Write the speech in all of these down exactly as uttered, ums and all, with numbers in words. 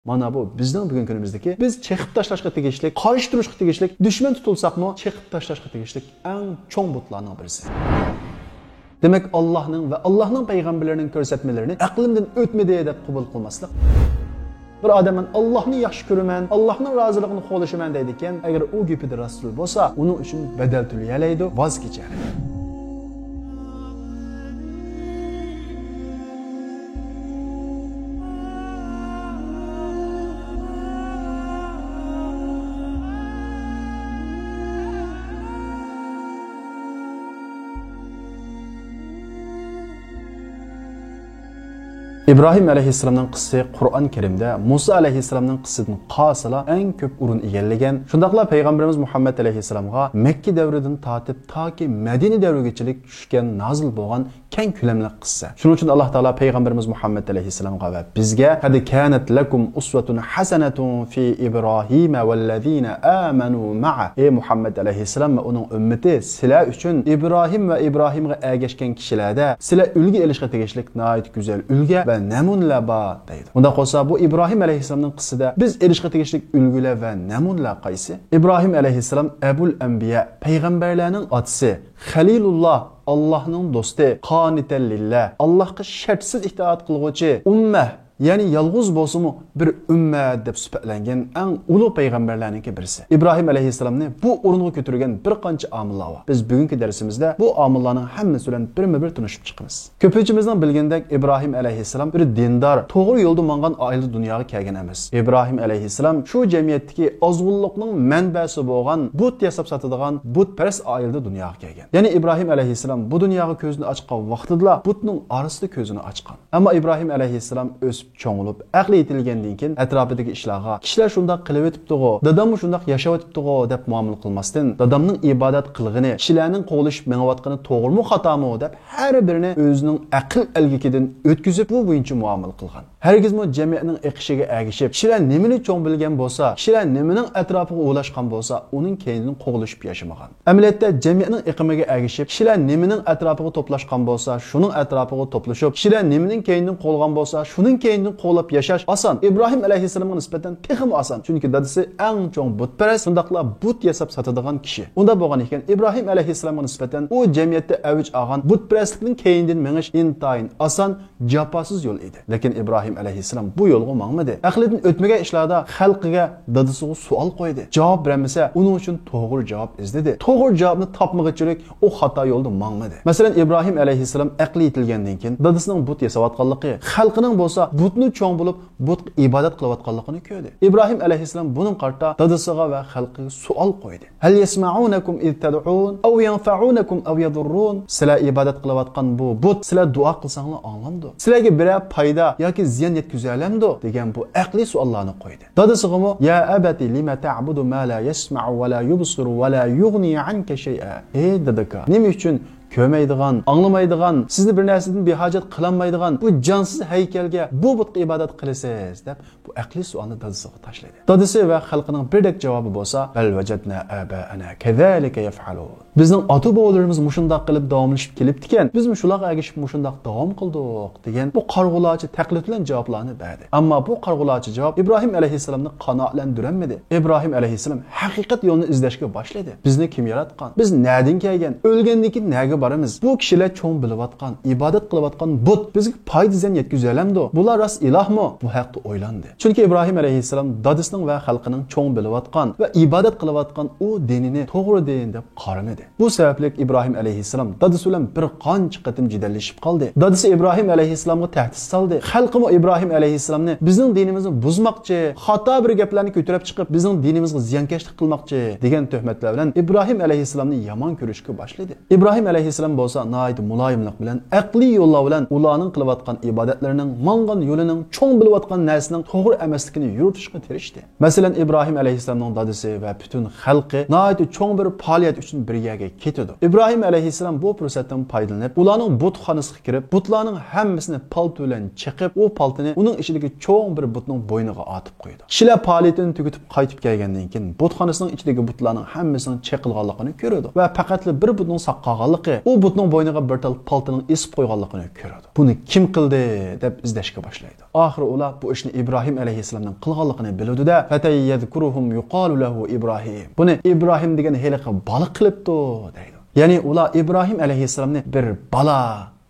مانا بۇ بىزنىڭ بۈگۈنكى كۈنىمىزدىكى بىز چېقىپ تاشلاشقا تېگىشلىك، قارشى تۇرۇشقا تېگىشلىك، دۈشمەن تۇتۇلساقمۇ چېقىپ تاشلاشقا تېگىشلىك ئەڭ چوڭ بۇتلارنىڭ بىرسى. دېمەك، ئاللاھنىڭ ۋە ئاللاھنىڭ پەيغەمبىرلىرىنىڭ كۆرسەتمىلىرىنى ئەقلىمدىن ئۆتمىدى دەپ قوبۇل قىلماسلىق. بىر ئادەم مەن ئاللاھنى ياخشى كۆرىمەن، ئاللاھنىڭ رازىلىقىنى قوغلىشىمەن دەيدىكەن، ئەگەر ئۇ گېپىدە راستچىل بولسا، ئۇنىڭ ئۈچۈن بەدەل تۆلىيەلەيدۇ، ۋاز كېچەلەيدۇ. ئىبراھىم ئەلەيھىسسالامنىڭ قىسسىسى قۇرئان كەرىمدە مۇسا ئەلەيھىسسالامنىڭ قىسسىسىدىن قالسىلا ئەڭ كۆپ ئورۇن ئىگىلىگەن، شۇنداقلا پەيغەمبىرىمىز مۇھەممەد ئەلەيھىسسالامغا مەككە دەۋرىدىن تارتىپ تاكى مەدىنە دەۋرىگىچىلىك چۈشكەن، نازىل بولغان كەڭ كۆلەملىك قىسسە. شۇنىڭ ئۈچۈن ئاللاھ تائالا پەيغەمبىرىمىز مۇھەممەد ئەلەيھىسسالامغا ۋە بىزگە «قەد كانەت لەكۇم ئۇسۋەتۇن ھەسەنەتۇن فى ئىبراھىمە ۋەللەزىنە ئامەنۇ مەئە». ئەي مۇھەممەد ئەلەيھىسسالام ۋە ئۇنىڭ ئۈممىتى، سىلەر ئۈچۈن ئىبراھىم ۋە ئىبراھىمغا ئەگەشكەن كىشىلەردە سىلەر ئۈلگە ئېلىشقا تېگىشلىك ناھايىتى گۈزەل ئۈلگە ۋە نەمۇنىلەر بار، دەيدۇ. ئۇنداق بولسا، بۇ ئىبراھىم ئەلەيھىسسالامنىڭ قىسسىسىدە بىز ئېلىشقا تېگىشلىك ئۈلگىلەر ۋە نەمۇنىلەر قايسى؟ ئىبراھىم ئەلەيھىسسالام ئەبۇل ئەنبىيا، پەيغەمبەرلەرنىڭ ئاتىسى، خەلىلۇللا، ئاللاھنىڭ دوستى، قانىتەن لىللا، ئاللاھقا شەرتسىز ئىتائەت قىلغۇچى، ئۇممە، يەنى يالغۇز بولسىمۇ بىر ئۈممە دەپ سۈپەتلەنگەن ئەڭ ئۇلۇغ پەيغەمبەرلەرنىڭكى بىرسى. ئىبراھىم ئەلەيھىسسالامنى بۇ ئورۇنغا كۆتۈرگەن بىر قانچە ئامىللار بار. بىز بۈگۈنكى دەرسىمىزدە بۇ ئامىللارنىڭ ھەممىسى بىلەن بىرمۇ بىر تونۇشۇپ چىقىمىز. كۆپىنچىمىزنىڭ بىلگىنىدەك، ئىبراھىم ئەلەيھىسسالام بىر دىندار، توغرا يولدا ماڭغان ئائىلىدە دۇنياغا كەلگەن ئەمەس. ئىبراھىم ئەلەيھىسسالام شۇ جەمئىيەتتىكى ئازغۇنلۇقنىڭ مەنبەسى بولغان بۇت ياساپ ساتىدىغان بۇتپەرەس ئائىلىدە دۇنياغا كەلگەن. يەنى ئىبراھىم ئەلەيھىسسالام بۇ دۇنياغا كۆزىنى ئاچقان ۋاقتىدىلا بۇتنىڭ ئارىسىدا كۆزىنى ئاچقان. ئەمما ئىبراھىم ئەلەيھىسسالام ئۆسۈپ چوڭىيىپ، ئەقلى يېتىلگەندىن كېيىن ئەتراپىدىكى ئىشلارغا، «كىشىلەر شۇنداق قىلىۋېتىپتىغۇ، داداممۇ شۇنداق ياشاۋېتىپتىغۇ» دەپ مۇئامىلە قىلماستىن، دادامنىڭ ئىبادەت قىلغىنى، كىشىلەرنىڭ قوغلىشىپ مېڭىۋاتقىنى توغرىمۇ خاتامۇ دەپ ھەر بىرىنى ئۆزىنىڭ ئەقىل ئەلگىكىدىن ئۆتكۈزۈپ، بۇ بويىچە مۇئامىلە قىلغان. ھەرگىزمۇ جەمئىيەتنىڭ ئېقىشىغا ئەگىشىپ، كىشىلەر نېمىنى چوڭ بىلگەن بولسا، كىشىلەر نېمىنىڭ ئەتراپىغا ئولاشقان بولسا، ئۇنىڭ كەينىدىن قوغلىشىپ ياشىمىغان. ئەمەلىيەتتە، جەمئىيەتنىڭ ئېقىمىغا ئەگىشىپ، كىشىلەر نېمىنىڭ ئەتراپىغا توپلاشقان بولسا، شۇنىڭ ئەتراپىغا توپلىشىپ، كىشىلەر نېمىنىڭ كەينىدىن قوغلىغان بولسا، شۇنىڭ كەينىدىن قوغلاپ ياشاش ئاسان. ئىبراھىم ئەلەيھىسسالامغا نىسبەتەن تېخىمۇ ئاسان، چۈنكى دادىسى ئەڭ چوڭ بۇتپەرەس، شۇنداقلا بۇت ياساپ ساتىدىغان كىشى. ئۇنداق بولغان ئىكەن، ئىبراھىم ئەلەيھىسسالامغا نىسبەتەن ئۇ جەمئىيەتتە ئەۋج ئالغان بۇتپەرەسلىكنىڭ كەينىدىن مېڭىش ئىنتايىن ئاسان، جاپاسىز يول ئىدى. لېكىن ئىبراھىم ئەلەيھىسسالام بۇ يولغا ماڭمىدى. ئەقلىدىن ئۆتمىگەن ئىشلاردا خەلقىگە، دادىسىغا سوئال قويدى. جاۋاب بېرەلمىسە، ئۇنىڭ ئۈچۈن توغرا جاۋاب ئىزدىدى. توغرا جاۋابنى تاپمىغۇچىلىك ئۇ خاتا يولدا ماڭمىدى. مەسىلەن، ئىبراھىم ئەلەيھىسسالام ئەقلى يېتىلگەندىن كېيىن دادىسىنىڭ بۇت ياساۋاتقانلىقى، خەلقىنىڭ بولسا بۇتنى چوڭ بولۇپ، بۇتقا ئىبادەت قىلىۋاتقانلىقىنى كۆردى. ئىبراھىم ئەلەيھىسسالام بۇنىڭغا قارىتا دادىسىغا ۋە خەلقىگە سوئال قويدى. «ھەل يەسمەئۇنەكۇم ئىز تەدئۇن ئەۋ يەنفەئۇنەكۇم ئەۋ يەزۇررۇن؟» سىلەر ئىبادەت قىلىۋاتقان بۇ بۇت سىلەر دۇئا قىلساڭلار ئاڭلامدۇ؟ سىلەرگە بىرەر پايدا ياكى زىيان يەتكۈزەلەمدۇ؟ دېگەن بۇ ئەقلىي سوئاللارنى قويدى. دادىسىغىمۇ، «يا أبت لم تعبد ما لا يسمع ولا يبصر ولا يغني عنك شيئا؟» «ئەي دادىكا، نېمە ئۈچۈن كۆرمەيدىغان، ئاڭلىمايدىغان، سىزنى بىر نەرسىدىن بىھاجەت قىلالمايدىغان بۇ جانسىز ھەيكەلگە، بۇ بۇتقا ئىبادەت قىلىسىز؟» دەپ بۇ ئەقلىي سوئالنى دادىسىغا تاشلىدى. دادىسى ۋە خەلقىنىڭ بىردەك جاۋابى بولسا، «بل وجدنا آباءنا كذلك يفعلون.» «بىزنىڭ ئاتا-بوۋىلىرىمىز مۇشۇنداق قىلىپ داۋاملىشىپ كېلىپتىكەن، بىزمۇ شۇلارغا ئەگىشىپ مۇشۇنداق داۋام قىلدۇق» دېگەن بۇ قارىغۇلارچە تەقلىد بىلەن جاۋابلارنى بەردى. ئەمما بۇ قارىغۇلارچە جاۋاب ئىبراھىم ئەلەيھىسسالامنى قانائەتلەندۈرەلمىدى. ئىبراھىم ئەلەيھىسسالام ھەقىقەت يولىنى ئىزدەشكە باشلىدى. «بىزنى كىم ياراتقان؟ بىز نەدىن كەلگەن؟ ئۆلگەندىن كېيىن نەگە بارىمىز؟ بۇ كىشىلەر چوڭ بىلىۋاتقان، ئىبادەت قىلىۋاتقان بۇت بىزگە پايدا زىيان يەتكۈزەلەمدۇ؟ بۇلار راست ئىلاھمۇ؟» بۇ ھەقتە ئويلاندى. چۈنكى ئىبراھىم ئەلەيھىسسالام دادىسىنىڭ ۋە خەلقىنىڭ چوڭ بىلىۋاتقان ۋە ئىبادەت قىلىۋاتقان ئۇ دىنىنى توغرا دىن دەپ قارىمىدى. بۇ سەۋەبلىك ئىبراھىم ئەلەيھىسسالام دادىسى بىلەن بىر قانچە قېتىم جېدەللىشىپ قالدى. دادىسى ئىبراھىم ئەلەيھىسسالامغا تەھدىت سالدى. خەلقىمۇ ئىبراھىم ئەلەيھىسسالامنى «بىزنىڭ دىنىمىزنى بۇزماقچى، خاتا بىر گەپلەرنى كۆتۈرۈپ چىقىپ، بىزنىڭ دىنىمىزغا زىيانكەشلىك قىلماقچى» دېگەن تۆھمەتلەر بىلەن ئىبراھىم ئەلەيھىسسالامنى يامان كۆرۈشكە باشلىدى. ئىبراھىم ئەلەيھىسسالام بولسا ناھايىتى مۇلايىملىق بىلەن، ئەقلىي يوللار بىلەن ئۇلارنىڭ قىلىۋاتقان ئىبادەتلىرىنىڭ، ماڭغان يولىنىڭ، چوڭ بىلىۋاتقان نەرسىنىڭ توغرا ئەمەسلىكىنى يورۇتۇشقا تىرىشتى. مەسىلەن، ئىبراھىم ئەلەيھىسسالامنىڭ دادىسى ۋە پۈتۈن خەلقى ناھايىتى چوڭ بىر پائالىيەت ئۈچۈن بىر يەرگە كېتىدۇ. ئىبراھىم ئەلەيھىسسالام بۇ پۇرسەتتىن پايدىلىنىپ، ئۇلارنىڭ بۇتخانىسىغا كىرىپ، بۇتلارنىڭ ھەممىسىنى پالتا بىلەن چېقىپ، ئۇ پالتىنى ئۇنىڭ ئىچىدىكى چوڭ بىر بۇتنىڭ بوينىغا ئاتىپ قويىدۇ. كىشىلەر پائالىيىتىنى تۈگىتىپ قايتىپ كەلگەندىن كېيىن، بۇتخانىسىنىڭ ئىچىدىكى بۇتلارنىڭ ھەممىسىنىڭ چېقىلغانلىقىنى كۆرىدۇ ۋە پەقەتلا بىر بۇتنىڭ ساق قالغانلىقى، ئۇ بۇتنىڭ بوينىغا بىر تال پالتىنىڭ ئېسىپ قويغانلىقىنى كۆرىدۇ. بۇنى كىم قىلدى دەپ ئىزدەشكە باشلايدۇ. ئاخىرى ئۇلار بۇ ئىشنى ئىبراھىم ئەلەيھىسسالامنىڭ قىلغانلىقىنى بىلىدۇ-دە، فەتەن يەزكۇرۇھۇم يۇقالۇ لەھۇ ئىبراھىم. بۇنى ئىبراھىم دېگەن ھېلىقى بالا قىلىپتۇ دەيدۇ. يەنى ئۇلار ئىبراھىم ئەلەيھىسسالامنى بىر بالا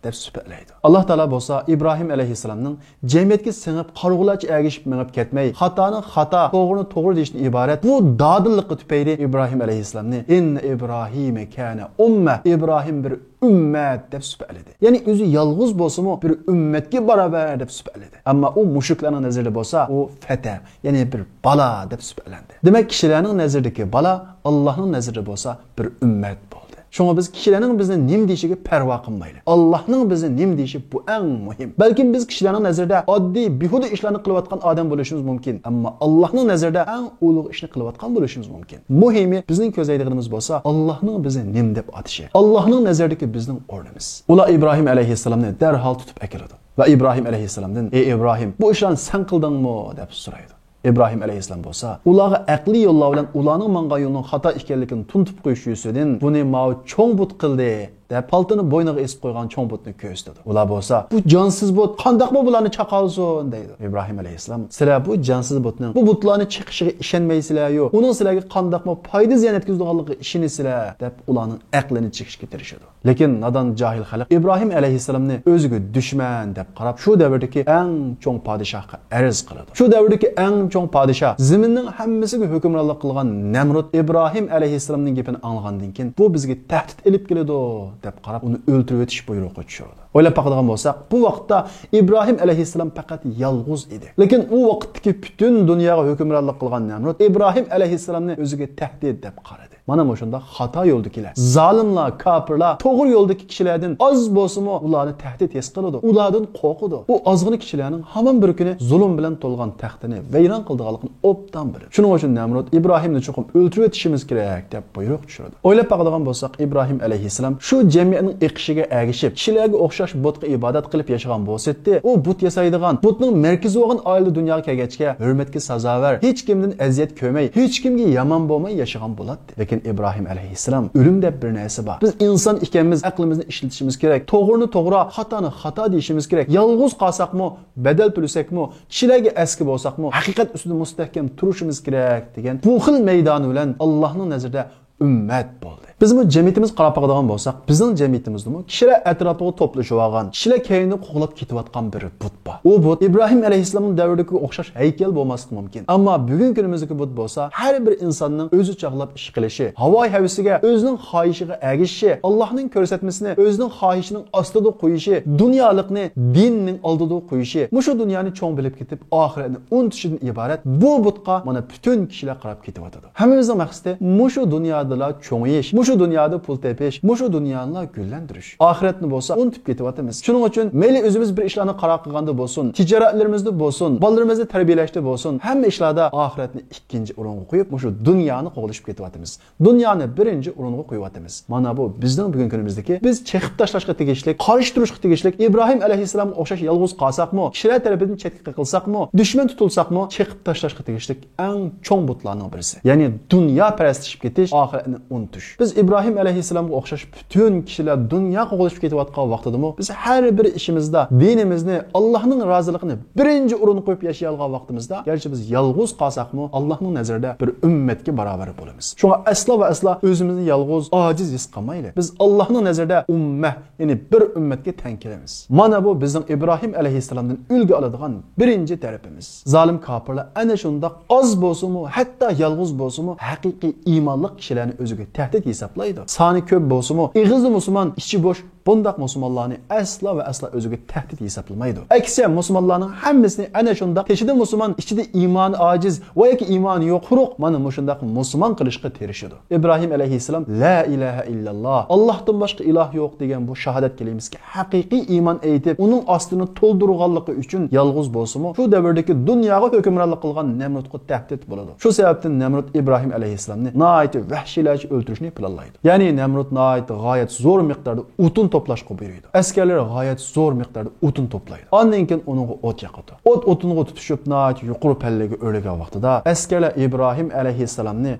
دەپ سۈپەتلەيدۇ. ئاللا تائالا بولسا ئىبراھىم ئەلەيھىسسالامنىڭ جەمئىيەتكە سىڭىپ، قارىغۇلارچە ئەگىشىپ مېڭىپ كەتمەي، خاتانى خاتا، توغرىنى توغرا دېيىشتىن ئىبارەت بۇ دادىللىققا تۈپەيلى ئىبراھىم ئەلەيھىسسالامنى، ئىننە ئىبراھىمە كانە ئۇممە، ئىبراھىم بىر ئۈممەت دەپ سۈپەتلىدى. يەنى ئۆزى يالغۇز بولسىمۇ بىر ئۈممەتكە باراۋەر دەپ سۈپەتلىدى. ئەمما ئۇ مۇشرىكلارنىڭ نەزىرىدە بولسا ئۇ فەتە، يەنى بىر بالا دەپ سۈپەتلەندى. دېمەك، كىشىلەرنىڭ نەزىرىدىكى بالا ئاللانىڭ نەزىرىدە بولسا بىر ئۈممەت بولدى. شۇڭا بىز كىشىلەرنىڭ بىزنى نېمە دېيىشىگە پەرۋا قىلمايلى. ئاللانىڭ بىزنى نېمە دېيىشى بۇ ئەڭ مۇھىم. بەلكىم بىز كىشىلەرنىڭ نەزىرىدە ئاددىي، بىھۇدە ئىشلارنى قىلىۋاتقان ئادەم بولۇشىمىز مۇمكىن. ئەمما ئاللانىڭ نەزىرىدە ئەڭ ئۇلۇغ ئىشنى قىلىۋاتقان بولۇشىمىز مۇمكىن. مۇھىمى بىزنىڭ كۆزلەيدىغىنىمىز بولسا ئاللانىڭ بىزنى نېمە دەپ ئاتىشى. ئاللانىڭ نەزىرىدىكى بىزنىڭ ئورنىمىز. ئۇلار ئىبراھىم ئەلەيھىسسالامنى دەرھال تۇتۇپ ئەكېلىدۇ ۋە ئىبراھىم ئەلەيھىسسالامدىن، ئەي ئىبراھىم، بۇ ئىشلارنى سەن قىلدىڭمۇ دەپ سورايدۇ. ئىبراھىم ئەلەيھىسسالام بولسا ئۇلارغا ئەقلىي يوللار بىلەن ئۇلارنىڭ ماڭغان يولىنىڭ خاتا ئىكەنلىكىنى تونۇتۇپ قويۇش يۈزىسىدىن، بۇنى ماۋۇ چوڭ بۇت قىلدى دەپ پالتىنى بوينىغا ئېسىپ قويغان چوڭ بۇتنى كۆرسىتىدۇ. ئۇلار بولسا بۇ جانسىز بۇت قانداقمۇ بۇلارنى چاقالسۇن دەيدۇ. ئىبراھىم ئەلەيھىسسالام، سىلەر بۇ جانسىز بۇتنىڭ بۇ بۇتلارنى چېقىشىغا ئىشەنمەيسىلەر-يۇ، ئۇنىڭ سىلەرگە قانداقمۇ پايدا زىيان يەتكۈزىدىغانلىقىغا ئىشىنىسىلەر دەپ ئۇلارنىڭ ئەقلىنى چېكىشكە تىرىشىدۇ. لېكىن نادان جاھىل خەلق ئىبراھىم ئەلەيھىسسالامنى ئۆزىگە دۈشمەن دەپ قاراپ، شۇ دەۋردىكى ئەڭ چوڭ پادىشاھقا ئەرز قىلىدۇ. شۇ دەۋردىكى ئەڭ چوڭ پادىشاھ، زېمىننىڭ ھەممىسىگە ھۆكۈمرانلىق قىلغان نەمرۇت ئىبراھىم ئەلەيھىسسالامنىڭ گېپىنى ئاڭلىغاندىن كېيىن، بۇ بىزگە تەھدىت ئېلىپ كېلىدۇ دەپ قاراپ، ئۇنى ئۆلتۈرۈۋېتىش بۇيرۇقى چۈشۈرىدۇ. ئويلاپ باقىدىغان بولساق، بۇ ۋاقىتتا ئىبراھىم ئەلەيھىسسالام پەقەت يالغۇز ئىدى. لېكىن ئۇ ۋاقىتتىكى پۈتۈن دۇنياغا ھۆكۈمرانلىق قىلغان نەمرۇت ئىبراھىم ئەلەيھىسسالامنى ئۆزىگە تەھدىت دەپ قارىدى. مانا مۇشۇنداق خاتا يولدىكىلەر، زالىملار، كاپىرلار توغرا يولدىكى كىشىلەردىن ئاز بولسىمۇ ئۇلارنى تەھدىت ھېس قىلىدۇ، ئۇلاردىن قورقىدۇ. ئۇ ئازغىنا كىشىلەرنىڭ ھامان بىر كۈنى زۇلۇم بىلەن تولغان تەختىنى ۋەيران قىلىدىغانلىقىنى ئوبدان بىلىدۇ. شۇنىڭ ئۈچۈن نەمرۇت ئىبراھىمنى چوقۇم ئۆلتۈرۈۋېتىشىمىز كېرەك دەپ بۇيرۇق چۈشۈرىدۇ. ئويلاپ باقىدىغان بولساق، ئىبراھىم ئەلەيھىسسالام شۇ جەمئىيەتنىڭ ئېقىشىگە ئەگىشىپ، كىشىلەرگە ئوخشاش بۇتقا ئىبادەت قىلىپ ياشىغان بولسىدى، ئۇ بۇت ياسايدىغان، بۇتنىڭ مەركىزى بولغان ئائىلىدە دۇنياغا كەلگەچكە ھۆرمەتكە سازاۋەر، ھېچكىمدىن ئەزىيەت كۆرمەي، ھېچكىمگە يامان بولماي ياشىغان بولاتتى. لېكىن ئىبراھىم ئەلەيھىسسالام، ئۆلۈم دەپ بىر نەرسە بار. بىز ئىنسان ئىكەنمىز، ئەقلىمىزنى ئىشلىتىشىمىز كېرەك. توغرىنى توغرا، خاتانى خاتا دېيىشىمىز كېرەك. يالغۇز قالساقمۇ، بەدەل تۆلىسەكمۇ، كىشىلەرگە ئەسكى بولساقمۇ، ھەقىقەت ئۈستىدە مۇستەھكەم تۇرۇشىمىز كېرەك دېگەن بۇ خىل مەيدانى بىلەن ئاللانىڭ نەزىرىدە ئۈممەت بولدى. بىزمۇ جەمئىيىتىمىز قاراپ باقىدىغان بولساق، بىزنىڭ جەمئىيىتىمىزدىمۇ كىشىلەر ئەتراپىغا توپلىشىۋالغان، كىشىلەر كەينىدە قوغلاپ كېتىۋاتقان بىر بۇت بار. ئۇ بۇت ئىبراھىم ئەلەيھىسسالامنىڭ دەۋرىدىكىگە ئوخشاش ھەيكەل بولماسلىقى مۇمكىن. ئەمما بۈگۈنكى كۈنىمىزدىكى بۇت بولسا، ھەر بىر ئىنساننىڭ ئۆزى چاغلاپ ئىش قىلىشى، ھاۋايى ھەۋىسىگە، ئۆزىنىڭ خاھىشىغا ئەگىشىشى، ئاللانىڭ كۆرسەتمىسىنى ئۆزىنىڭ خاھىشىنىڭ ئاستىدا قويۇشى، دۇنيالىقنى دىننىڭ ئالدىدا قويۇشى، مۇشۇ دۇنيانى چوڭ بىلىپ كېتىپ، ئاخىرەتنى ئۇنتۇشىدىن ئىبارەت بۇ بۇتقا مانا پۈتۈن كىشىلەر قاراپ كېتىۋاتىدۇ. ھەممىمىزنىڭ مەقسىتى مۇشۇ دۇنيادىلا چوڭىيىش، مۇشۇ دۇنيادا پۇل تېپىش، مۇشۇ دۇنيانىلا گۈللەندۈرۈش. ئاخىرەتنى بولسا ئۇنتۇپ كېتىۋاتىمىز. شۇنىڭ ئۈچۈن مەيلى ئۆزىمىز بىر ئىشلارنى قارار قىلغاندا بولسۇن، تىجارەتلىرىمىزدە بولسۇن، بالىلىرىمىزنى تەربىيەلەشتە بولسۇن، ھەممە ئىشلاردا ئاخىرەتنى ئىككىنچى ئورۇنغا قويۇپ، مۇشۇ دۇنيانى قوغلىشىپ كېتىۋاتىمىز. دۇنيانى بىرىنچى ئورۇنغا قويۇۋاتىمىز. مانا بۇ بىزنىڭ بۈگۈنكى كۈنىمىزدىكى بىز چېقىپ تاشلاشقا تېگىشلىك، قارشى تۇرۇشقا تېگىشلىك، ئىبراھىم ئەلەيھىسسالامغا ئوخشاش يالغۇز قالساقمۇ، كىشىلەر تەرىپىدىن چەتكە قېقىلساقمۇ، دۈشمەن تۇتۇلساقمۇ، چېقىپ تاشلاشقا تېگىشلىك ئەڭ چوڭ بۇتلارنىڭ بىرسى. يەنى دۇنيا پەرەسلىشىپ كېتىش، ئاخىرەتنى ئۇنتۇش. بىز ئىبراھىم ئەلەيھىسسالامغا ئوخشاش پۈتۈن كىشىلەر دۇنيا قوغلىشىپ كېتىۋاتقان ۋاقتىدىمۇ، بىز ھەر بىر ئىشىمىزدا دىنىمىزنى، ئاللانىڭ رازىلىقىنى بىرىنچى ئورۇنغا قويۇپ ياشىيالىغان ۋاقتىمىزدا، گەرچە بىز يالغۇز قالساقمۇ، ئاللانىڭ نەزىرىدە بىر ئۈممەتكە باراۋەر بولىمىز. شۇڭا ئەسلا ۋە ئەسلا ئۆزىمىزنى يالغۇز، ئاجىز ھېس قىلمايلى. بىز ئاللانىڭ نەزىرىدە ئۇممە، يەنى بىر ئۈممەتكە تەڭ كېلىمىز. مانا بۇ بىزنىڭ ئىبراھىم ئەلەيھىسسالامدىن ئۈلگە ئالىدىغان بىرىنچى تەرىپىمىز. زالىم كاپىرلار ئەنە شۇنداق ئاز بولسىمۇ، ھەتتا يالغۇز بولسىمۇ، ھەقىقىي ئىمانلىق كىشىلەرنى ئۆزىگە تەھدىت ھېسابلايدۇ. سانى كۆپ بولسىمۇ، ئېغىزى مۇسۇلمان، ئىچى بوش، بۇنداق مۇسۇلمانلارنى ئەسلا ۋە ئەسلا ئۆزىگە تەھدىت ھېسابلىمايدۇ. ئەكسىچە، مۇسۇلمانلارنىڭ ھەممىسىنى ئەنە شۇنداق تېشىدا مۇسۇلمان، ئىچىدە ئىمانى ئاجىز ۋە ياكى ئىمانى يوق، قۇرۇق، مانا مۇشۇنداق مۇسۇلمان قىلىشقا تىرىشىدۇ. ئىبراھىم ئەلەيھىسسالام، لا ئىلاھە ئىللاللا، ئاللاھتىن باشقا ئىلاھ يوق دېگەن بۇ شاھادەت كەلىمىسىگە ھەقىقىي ئىمان ئېيتىپ، ئۇنىڭ ئاستىنى تولدۇرغانلىقى ئۈچۈن يالغۇز بولسىمۇ، شۇ دەۋردىكى دۇنياغا ھۆكۈمرانلىق قىلغان نەمرۇتقا تەھدىت بولىدۇ. شۇ سەۋەبتىن نەمرۇت ئىبراھىم ئەلەيھىسسالامنى ناھايىتى ۋەھشىيلەرچە ئۆلتۈرۈشنى پىلانلايدۇ. يەنى نەمرۇت ناھايىتى غايەت زور مىقداردا ئوتۇن توپلاشقا بۇيرۇيدۇ. ئەسكەرلەر غايەت زور مىقداردا ئوتۇن توپلايدۇ. ئاندىن كېيىن ئۇنىڭغا ئوت ياقىدۇ. ئوت ئوتۇنغا تۇتىشىپ، ناھايىتى يۇقىرى پەللىگە ئۆرلىگەن ۋاقتىدا، ئەسكەرلەر ئىبراھىم ئەلەيھىسسالامنى،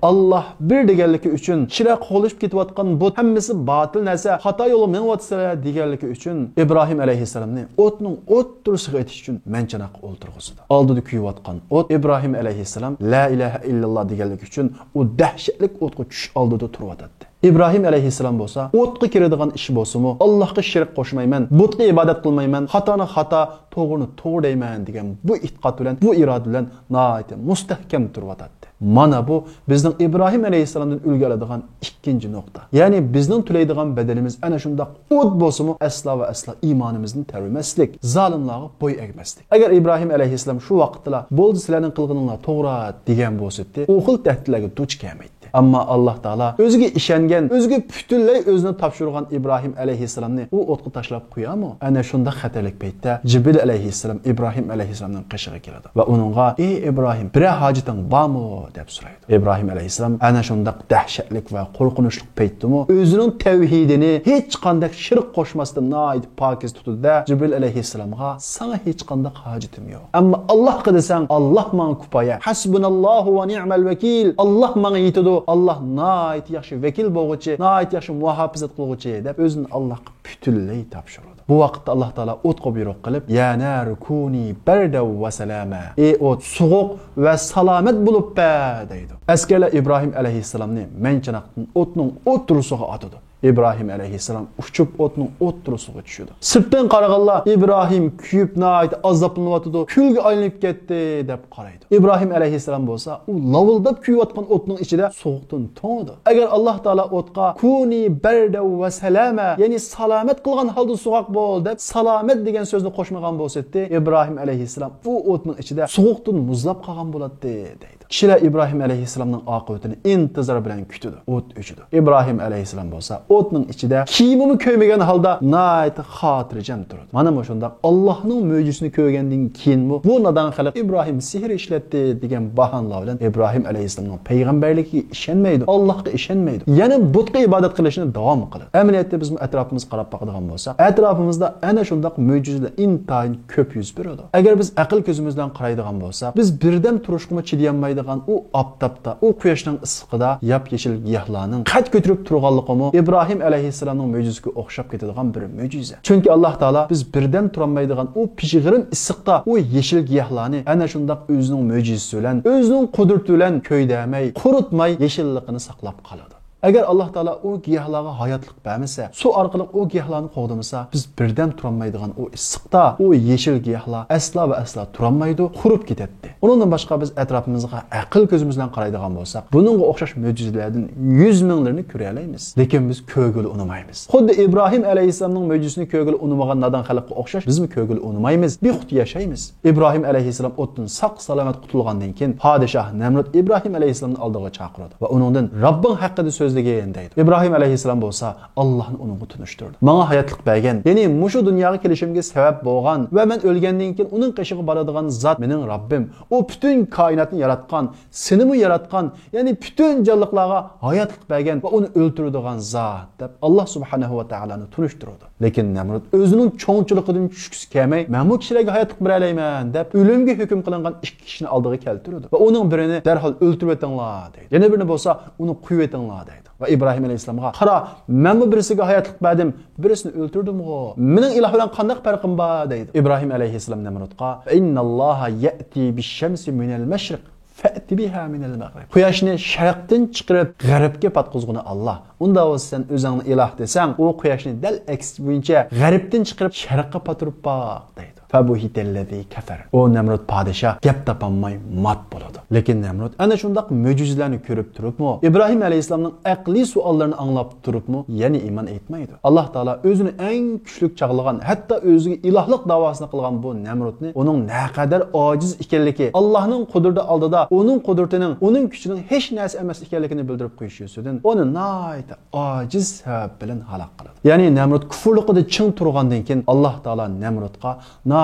«ئاللاھ بىر دېگەنلىكى ئۈچۈن، چىراغ قوغلىشىپ كېتىۋاتقان بۇت، ھەممىسى باتىل نەرسە، خاتا يولغا مېڭىۋاتىسىلەر» دېگەنلىكى ئۈچۈن، ئىبراھىم ئەلەيھىسسالامنى ئوتنىڭ ئوتتۇرىسىغا ئېتىش ئۈچۈن مەنچىراغقا ئولتۇرغۇزىدۇ. ئالدىدا كۆيۈۋاتقان ئوت، ئىبراھىم ئەلەيھىسسالام لا ئىلاھە ئىللاللا دېگەنلىكى ئۈچۈن ئۇ دەھشەتلىك ئوتقا چۈشۈش ئالدىدا تۇرۇۋاتاتتى. ئىبراھىم ئەلەيھىسسالام بولسا، ئوتقا كىرىدىغان ئىش بولسىمۇ، «ئاللاھقا شېرىك قوشمايمەن، بۇتقا ئىبادەت قىلمايمەن، خاتانى خاتا، توغرىنى توغرا دەيمەن» دېگەن بۇ ئېتىقاد بىلەن، بۇ ئىرادە بىلەن ناھايىتى مۇستەھكەم تۇرۇۋاتاتتى. مانا بۇ بىزنىڭ ئىبراھىم ئەلەيھىسسالامدىن ئۈلگە ئالىدىغان ئىككىنچى نۇقتا. يەنى بىزنىڭ تۆلەيدىغان بەدىلىمىز ئەنە شۇنداق ئوت بولسىمۇ، ئەسلا ۋە ئەسلا ئىمانىمىزنى تەۋرىمەسلىك، زالىملارغا بوي ئەگمەسلىك. ئەگەر ئىبراھىم ئەلەيھىسسالام شۇ ۋاقىتتىلا «بولدى، سىلەرنىڭ قىلغىنىڭلار توغرا» دېگەن بولسىدى، ئۇ خىل تەھدىتلەرگە دۇچ كەلمەيتتى. ئەمما ئاللاھ تائالا ئۆزىگە ئىشەنگەن، ئۆزىگە پۈتۈنلەي ئۆزىنى تاپشۇرغان ئىبراھىم ئەلەيھىسسالامنى ئۇ ئوتقا تاشلاپ قويامۇ؟ ئەنە شۇنداق خەتەرلىك پەيتتە جىبرىل ئەلەيھىسسالام ئىبراھىم ئەلەيھىسسالامنىڭ قېشىغا كېلىدۇ ۋە ئۇنىڭغا، «ئى ئىبراھىم، بىرەر ھاجىتىڭ بارمۇ؟» دەپ سورايدۇ. ئىبراھىم ئەلەيھىسسالام ئەنە شۇنداق دەھشەتلىك ۋە قورقۇنچلۇق پەيتتىمۇ ئۆزىنىڭ تەۋھىدىنى ھېچقانداق شىرك قوشماستىن ناھايىتى پاكىز تۇتىدۇ-دە، جىبرىل ئەلەيھىسسالامغا، «ساڭا ھېچقانداق ھاجىتىم يوق. ئەمما ئاللاھقا دېسەڭ، ئاللاھ ماڭا كۇپايە. ھەسبۇناللاھۇ ۋە نىئمەل ۋەكىل. ئاللاھ ماڭا يېتىدۇ. ئاللاھ ناھايىتى ياخشى ۋەكىل بولغۇچى، ناھايىتى ياخشى مۇھاپىزەت قىلغۇچى» دەپ ئۆزىنى ئاللاھقا پۈتۈنلەي تاپشۇرىدۇ. بۇ ۋاقىتتا ئاللاھ تائالا ئوتقا بۇيرۇق قىلىپ، «يا نارۇ كۇنى بەردەن ۋە سالامەن. ئى ئوت، سوغۇق ۋە سالامەت بولۇپ بەر» دەيدۇ. ئەسكەرلەر ئىبراھىم ئەلەيھىسسالامنى مەنچىراغدىن ئوتنىڭ ئوتتۇرىسىغا ئاتىدۇ. ئىبراھىم ئەلەيھىسسالام ئۇچۇپ ئوتنىڭ ئوتتۇرىسىغا چۈشىدۇ. سىرتتىن قارىغانلار ئىبراھىم كۆيۈپ ناھايىتى ئازابلىنىۋاتىدۇ، كۈلگە ئايلىنىپ كەتتى دەپ قارايدۇ. ئىبراھىم ئەلەيھىسسالام بولسا ئۇ لاۋۇلداپ كۆيۈۋاتقان ئوتنىڭ ئىچىدە سوغۇقتىن توڭىدۇ. ئەگەر ئاللاھ تائالا ئوتقا «كۇنى بەردەن ۋە سالامەن»، يەنى سالامەت قىلغان ھالدا سوغۇق بول دەپ سالامەت دېگەن سۆزنى قوشمىغان بولسىدى، ئىبراھىم ئەلەيھىسسالام ئۇ ئوتنىڭ ئىچىدە سوغۇقتىن مۇزلاپ قالغان بولاتتى دەيدۇ. كىشىلەر ئىبراھىم ئەلەيھىسسالامنىڭ ئاقىۋىتىنى ئىنتىزار بىلەن كۈتىدۇ. ئوت ئۆچىدۇ. ئىبراھىم ئەلەيھىسسالام بولسا ئوتنىڭ ئىچىدە كىيىمىمۇ كۆيمىگەن ھالدا ناھايىتى خاتىرجەم تۇرىدۇ. مانا مۇشۇنداق ئاللاھنىڭ مۆجىزىسىنى كۆرگەندىن كېيىنمۇ بۇ نادان خەلق «ئىبراھىم سېھىر ئىشلەتتى» دېگەن باھانىلەر بىلەن ئىبراھىم ئەلەيھىسسالامنىڭ پەيغەمبەرلىكىگە ئىشەنمەيدۇ، ئاللاھقا ئىشەنمەيدۇ. يەنە بۇتقا ئىبادەت قىلىشنى داۋام قىلىدۇ. ئەمەلىيەتتە بىزمۇ ئەتراپىمىزغا قاراپ باقىدىغان بولساق، ئەتراپىمىزدا ئەنە شۇنداق مۆجىزىلەر ئىنتايىن كۆپ يۈز بېرىدۇ. ئەگەر بىز ئەقىل كۆزىمىز بىلەن قارايدىغان بولساق، بىز بىردەم تۇرۇشقىمۇ چىدىيالمايدىغان ئۇ ئاپتاپتا، ئۇ قۇياشنىڭ ئىسسىقىدا ياپيېشىل گىياھلارنىڭ قەد كۆتۈرۈپ تۇرغانلىقىمۇ ئىبراھىم ئەلەيھىسسالامنىڭ مۆجىزىسىگە ئوخشاپ كېتىدىغان بىر مۆجىزە. چۈنكى ئاللاھ تائالا بىز بىردەم تۇرالمايدىغان ئۇ پىژغىرىم ئىسسىقتا ئۇ يېشىل گىياھلارنى ئەنە شۇنداق ئۆزىنىڭ مۆجىزىسى بىلەن، ئۆزىنىڭ قۇدرىتى بىلەن كۆيدۈرمەي، قۇرۇتماي، يېشىللىقىنى ساقلاپ قالىدۇ. ئەگەر ئاللاھ تائالا ئۇ گىياھلارغا ھاياتلىق بەرمىسە، سۇ ئارقىلىق ئۇ گىياھلارنى قوغدىمىسا، بىز بىردەم تۇرالمايدىغان ئۇ ئىسسىقتا ئۇ يېشىل گىياھلار ئەسلا ۋە ئەسلا تۇرالمايدۇ، قۇرۇپ كېتەتتى. ئۇنىڭدىن باشقا بىز ئەتراپىمىزغا ئەقىل كۆزىمىز بىلەن قارايدىغان بولساق، بۇنىڭغا ئوخشاش مۆجىزىلەردىن يۈز مىڭلىرىنى كۆرەلەيمىز. لېكىن بىز كۆرگىلى ئۇنىمايمىز. خۇددى ئىبراھىم ئەلەيھىسسالامنىڭ مۆجىزىسىنى كۆرگىلى ئۇنىمىغان نادان خەلققە ئوخشاش بىزمۇ كۆرگىلى ئۇنىمايمىز، بىخۇد ياشايمىز. ئىبراھىم ئەلەيھىسسالام ئوتتىن ساق-سالامەت قۇتۇلغاندىن كېيىن، پادىشاھ نەمرۇت ئىبراھىم ئەلەيھىسسالامنى ئالدىغا چاقىرىدۇ ۋە ئۇنىڭدىن، «رەببىڭ ھەققىدە سۆزلىگىن» دەيدۇ. ئىبراھىم ئەلەيھىسسالام بولسا، «ئاللاھنى ئۇنىڭغا تونۇشتۇردۇم. ماڭا ھاياتلىق بەرگەن، يەنى مۇشۇ دۇنياغا كېلىشىمگە سەۋەب بولغان ۋە مەن ئۆلگەندىن كېيىن ئۇنىڭ قېشىغا بارىدىغان زات مېنىڭ رەببىم. ئۇ پۈتۈن كائىناتنى ياراتقان، سېنىمۇ ياراتقان، يەنى پۈتۈن جانلىقلارغا ھاياتلىق بەرگەن ۋە ئۇنى ئۆلتۈرىدىغان زات» دەپ، ئاللاھ سۇبھانەھۇ ۋە تائالانى تونۇشتۇرىدۇ. لېكىن نەمرۇت ئۆزىنىڭ چوڭچىلىقىدىن چۈشكۈسى كەلمەي، «مەنمۇ كىشىلەرگە ھاياتلىق بېرەلەيمەن» دەپ، ئۆلۈمگە ھۆكۈم قىلىنغان ئىككى كىشىنى ئالدىغا كەلتۈرىدۇ ۋە ئۇنىڭ بىرىنى «دەرھال ئۆلتۈرۈۋېتىڭلار» دەيدۇ. يەنە بىرىنى بولسا، «ئۇنى قويۇۋېتىڭلار» دەيدۇ. ۋە ئىبراھىم ئەلەيھىسسالامغا، «قارا، مەنمۇ بىرسىگە ھاياتلىق بەردىم، بىرسىنى ئۆلتۈردۈمغۇ. مېنىڭ ئىلاھ بىلەن قانداق پەرقىم بار؟» دەيدۇ. ئىبراھىم ئەلەيھىسسالام نەمرۇتقا، «فەئىننەللاھە يەئتى بىششەمسى مىنەل مەشرىق، فەئتى بىھا مىنەل مەغرىب. قۇياشنى شەرقتىن چىقىرىپ، غەربكە پاتقۇزغىنى ئاللاھ. ئۇنداق بولسا سەن ئۆزۈڭنى ئىلاھ دېسەڭ، ئۇ قۇياشنى دەل ئەكسى بويىچە غەربتىن چىقىرىپ، شەرققە پاتۇرۇپ باق» دەيدۇ. فەبۇھىتەللەزى كەفەر. ئۇ نەمرۇت پادىشاھ گەپ تاپالماي مات بولىدۇ. لېكىن نەمرۇت ئەنە شۇنداق مۆجىزىلەرنى كۆرۈپ تۇرۇپمۇ، ئىبراھىم ئەلەيھىسسالامنىڭ ئەقلىي سوئاللىرىنى ئاڭلاپ تۇرۇپمۇ، يەنە ئىمان ئېيتمايدۇ. ئاللاھ تائالا ئۆزىنى ئەڭ كۈچلۈك چاغلىغان، ھەتتا ئۆزىگە ئىلاھلىق داۋاسىنى قىلغان بۇ نەمرۇتنى ئۇنىڭ نەقەدەر ئاجىز ئىكەنلىكى، ئاللاھنىڭ قۇدرىتى ئالدىدا ئۇنىڭ قۇدرىتىنىڭ، ئۇنىڭ كۈچىنىڭ ھېچ نەرسە ئەمەس ئىكەنلىكىنى بىلدۈرۈپ قويۇش يۈزىسىدىن ئۇنى ناھايىتى ئاجىز سەۋەب بىلەن ھالاك قىلىدۇ. يەنى نەمرۇت كۇفرلۇقىدا چىڭ تۇرغاندىن كېيىن، ئاللاھ تائالا نەمرۇتقا